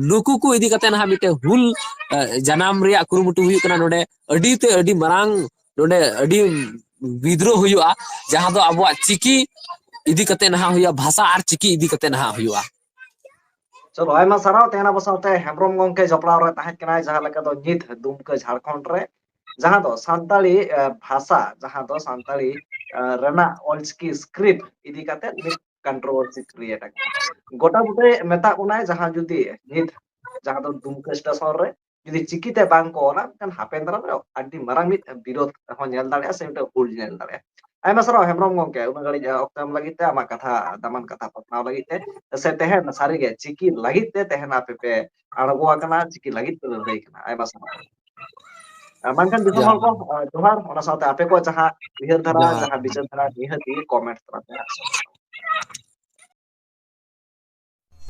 ᱱᱩᱠᱩ ᱠᱚ ᱤᱫᱤ ᱠᱟᱛᱮ ᱱᱟᱦᱟᱜ ᱢᱤᱫᱴᱮᱱ ᱦᱩᱞ, ᱮ, ᱡᱟᱱᱟᱢ ᱨᱮᱭᱟᱜ ᱠᱩᱨᱩᱢᱩᱴᱩ ᱦᱩᱭᱩᱜ ᱠᱟᱱᱟ᱾ ᱱᱚᱰᱮ ᱟᱹᱰᱤ ᱛᱮ ᱟᱹᱰᱤ ᱢᱟᱨᱟᱝ ᱱᱚᱰᱮ ᱟᱹᱰᱤ ᱵᱤᱫᱽᱨᱳᱦ ᱦᱩᱭᱩᱜᱼᱟ, ᱡᱟᱦᱟᱸ ᱫᱚ ᱟᱵᱚᱣᱟᱜ ᱪᱤᱠᱤ ᱤᱫᱤ ᱠᱟᱛᱮ ᱱᱟᱦᱟᱜ ᱦᱩᱭᱩᱜᱼᱟ, ᱵᱷᱟᱥᱟ ᱟᱨ ᱪᱤᱠᱤ ᱤᱫᱤ ᱠᱟᱛᱮ ᱱᱟᱦᱟᱜ ᱦᱩᱭᱩᱜᱼᱟ᱾ ᱪᱚᱞᱚ, ᱟᱭᱢᱟ ᱥᱟᱨᱦᱟᱣ᱾ ᱛᱮᱦᱮᱧ ᱟᱵᱚ ᱥᱟᱶᱛᱮ ᱦᱮᱢᱵᱨᱚᱢ ᱜᱚᱢᱠᱮ ᱡᱚᱯᱲᱟᱣ ᱨᱮ ᱛᱟᱦᱮᱸ ᱠᱟᱱᱟᱭ, ᱡᱟᱦᱟᱸ ᱞᱮᱠᱟ ᱫᱚ ᱱᱤᱛ ᱫᱩᱢᱠᱟᱹ ᱡᱷᱟᱲᱠᱷᱚᱸᱰ ᱨᱮ, ᱡᱟᱦᱟᱸ ᱫᱚ ᱥᱟᱱᱛᱟᱲᱤ, ᱮ, ᱵᱷᱟᱥᱟ, ᱡᱟᱦᱟᱸ ᱫᱚ ᱥᱟᱱᱛᱟᱲᱤ, ᱮ, ᱨᱮᱱᱟᱜ ᱚᱞᱪᱤᱠᱤ ᱥᱠᱨᱤᱯᱴ ᱤᱫᱤ ᱠᱟᱛᱮ ᱢᱤᱫ ᱠᱚᱱᱴᱨᱳᱵᱷᱟᱨᱥᱤ ᱠᱨᱤᱭᱮᱴ ᱟᱠᱟᱱᱟ᱾ ᱜᱚᱴᱟ ᱵᱩᱴᱟᱹᱭ ᱢᱮᱛᱟᱜ ᱵᱚᱱᱟᱭ, ᱡᱟᱦᱟᱸ ᱡᱩᱫᱤ ᱱᱤᱛ ᱡᱟᱦᱟᱸ ᱫᱚ ᱫᱩᱢᱠᱟᱹ ᱥᱴᱮᱥᱚᱱ ᱨᱮ ᱡᱩᱫᱤ ᱪᱤᱠᱤᱛᱮ ᱵᱟᱝ ᱠᱚ ᱚᱞᱟ, ᱮᱱᱠᱷᱟᱱ ᱦᱟᱯᱮᱱ ᱫᱟᱨᱟᱢ ᱨᱮ ᱟᱹᱰᱤ ᱢᱟᱨᱟᱝ ᱢᱤᱫ ᱵᱤᱨᱳᱫ ᱦᱚᱸ ᱧᱮᱞ ᱫᱟᱲᱮᱭᱟᱜᱼᱟ, ᱥᱮ ᱢᱤᱫᱴᱮᱱ ᱦᱩᱞ ᱧᱮᱞ ᱫᱟᱲᱮᱭᱟᱜᱼᱟ᱾ ᱟᱭᱢᱟ ᱥᱟᱨᱦᱟᱣ ᱦᱮᱢᱵᱨᱚᱢ ᱜᱚᱝᱠᱮ, ᱩᱱᱟᱹᱜ ᱜᱷᱟᱹᱲᱤᱡ ᱚᱠᱛᱚ ᱮᱢ ᱞᱟᱹᱜᱤᱫ ᱛᱮ, ᱟᱢᱟᱜ ᱠᱟᱛᱷᱟ, ᱫᱟᱢᱟᱱ ᱠᱟᱛᱷᱟ ᱯᱟᱥᱱᱟᱣ ᱞᱟᱹᱜᱤᱫ ᱛᱮ᱾ ᱥᱮ ᱛᱮᱦᱮᱧ ᱥᱟᱹᱨᱤᱜᱮ ᱪᱤᱠᱤ ᱞᱟᱹᱜᱤᱫ ᱛᱮ ᱛᱮᱦᱮᱧ ᱟᱯᱮ ᱯᱮ ᱟᱬᱜᱚ ᱟᱠᱟᱱᱟ, ᱪᱤᱠᱤ ᱞᱟᱹᱜᱤᱫ ᱯᱮ ᱞᱟᱹᱲᱦᱟᱹᱭ ᱠᱟᱱᱟ᱾ ᱟᱭᱢᱟ ᱥᱟᱨᱦᱟᱣ᱾ ᱟᱨ ᱢᱮᱱᱠᱷᱟᱱ ᱫᱤᱥᱚᱢ ᱦᱚᱲ ᱠᱚ, ᱡᱚᱦᱟᱨ᱾ ᱟᱨ ᱡᱚᱦᱟᱨ, ᱚᱱᱟ ᱥᱟᱶᱛᱮ ᱟᱯᱮ ᱠᱚ ᱡᱟᱦᱟᱸ ᱩᱭᱦᱟᱹᱨ ᱫᱷᱟᱨᱟ, ᱡᱚᱦᱟᱨ᱾ ᱡᱟᱦᱟᱸ ᱵᱤᱪᱟᱹᱨ ᱫᱷᱟᱨᱟ, ᱱᱤᱦᱟᱹᱛ ᱜᱮ comment ᱛᱟᱞᱟ ᱛᱮ ᱦᱟᱸᱜ᱾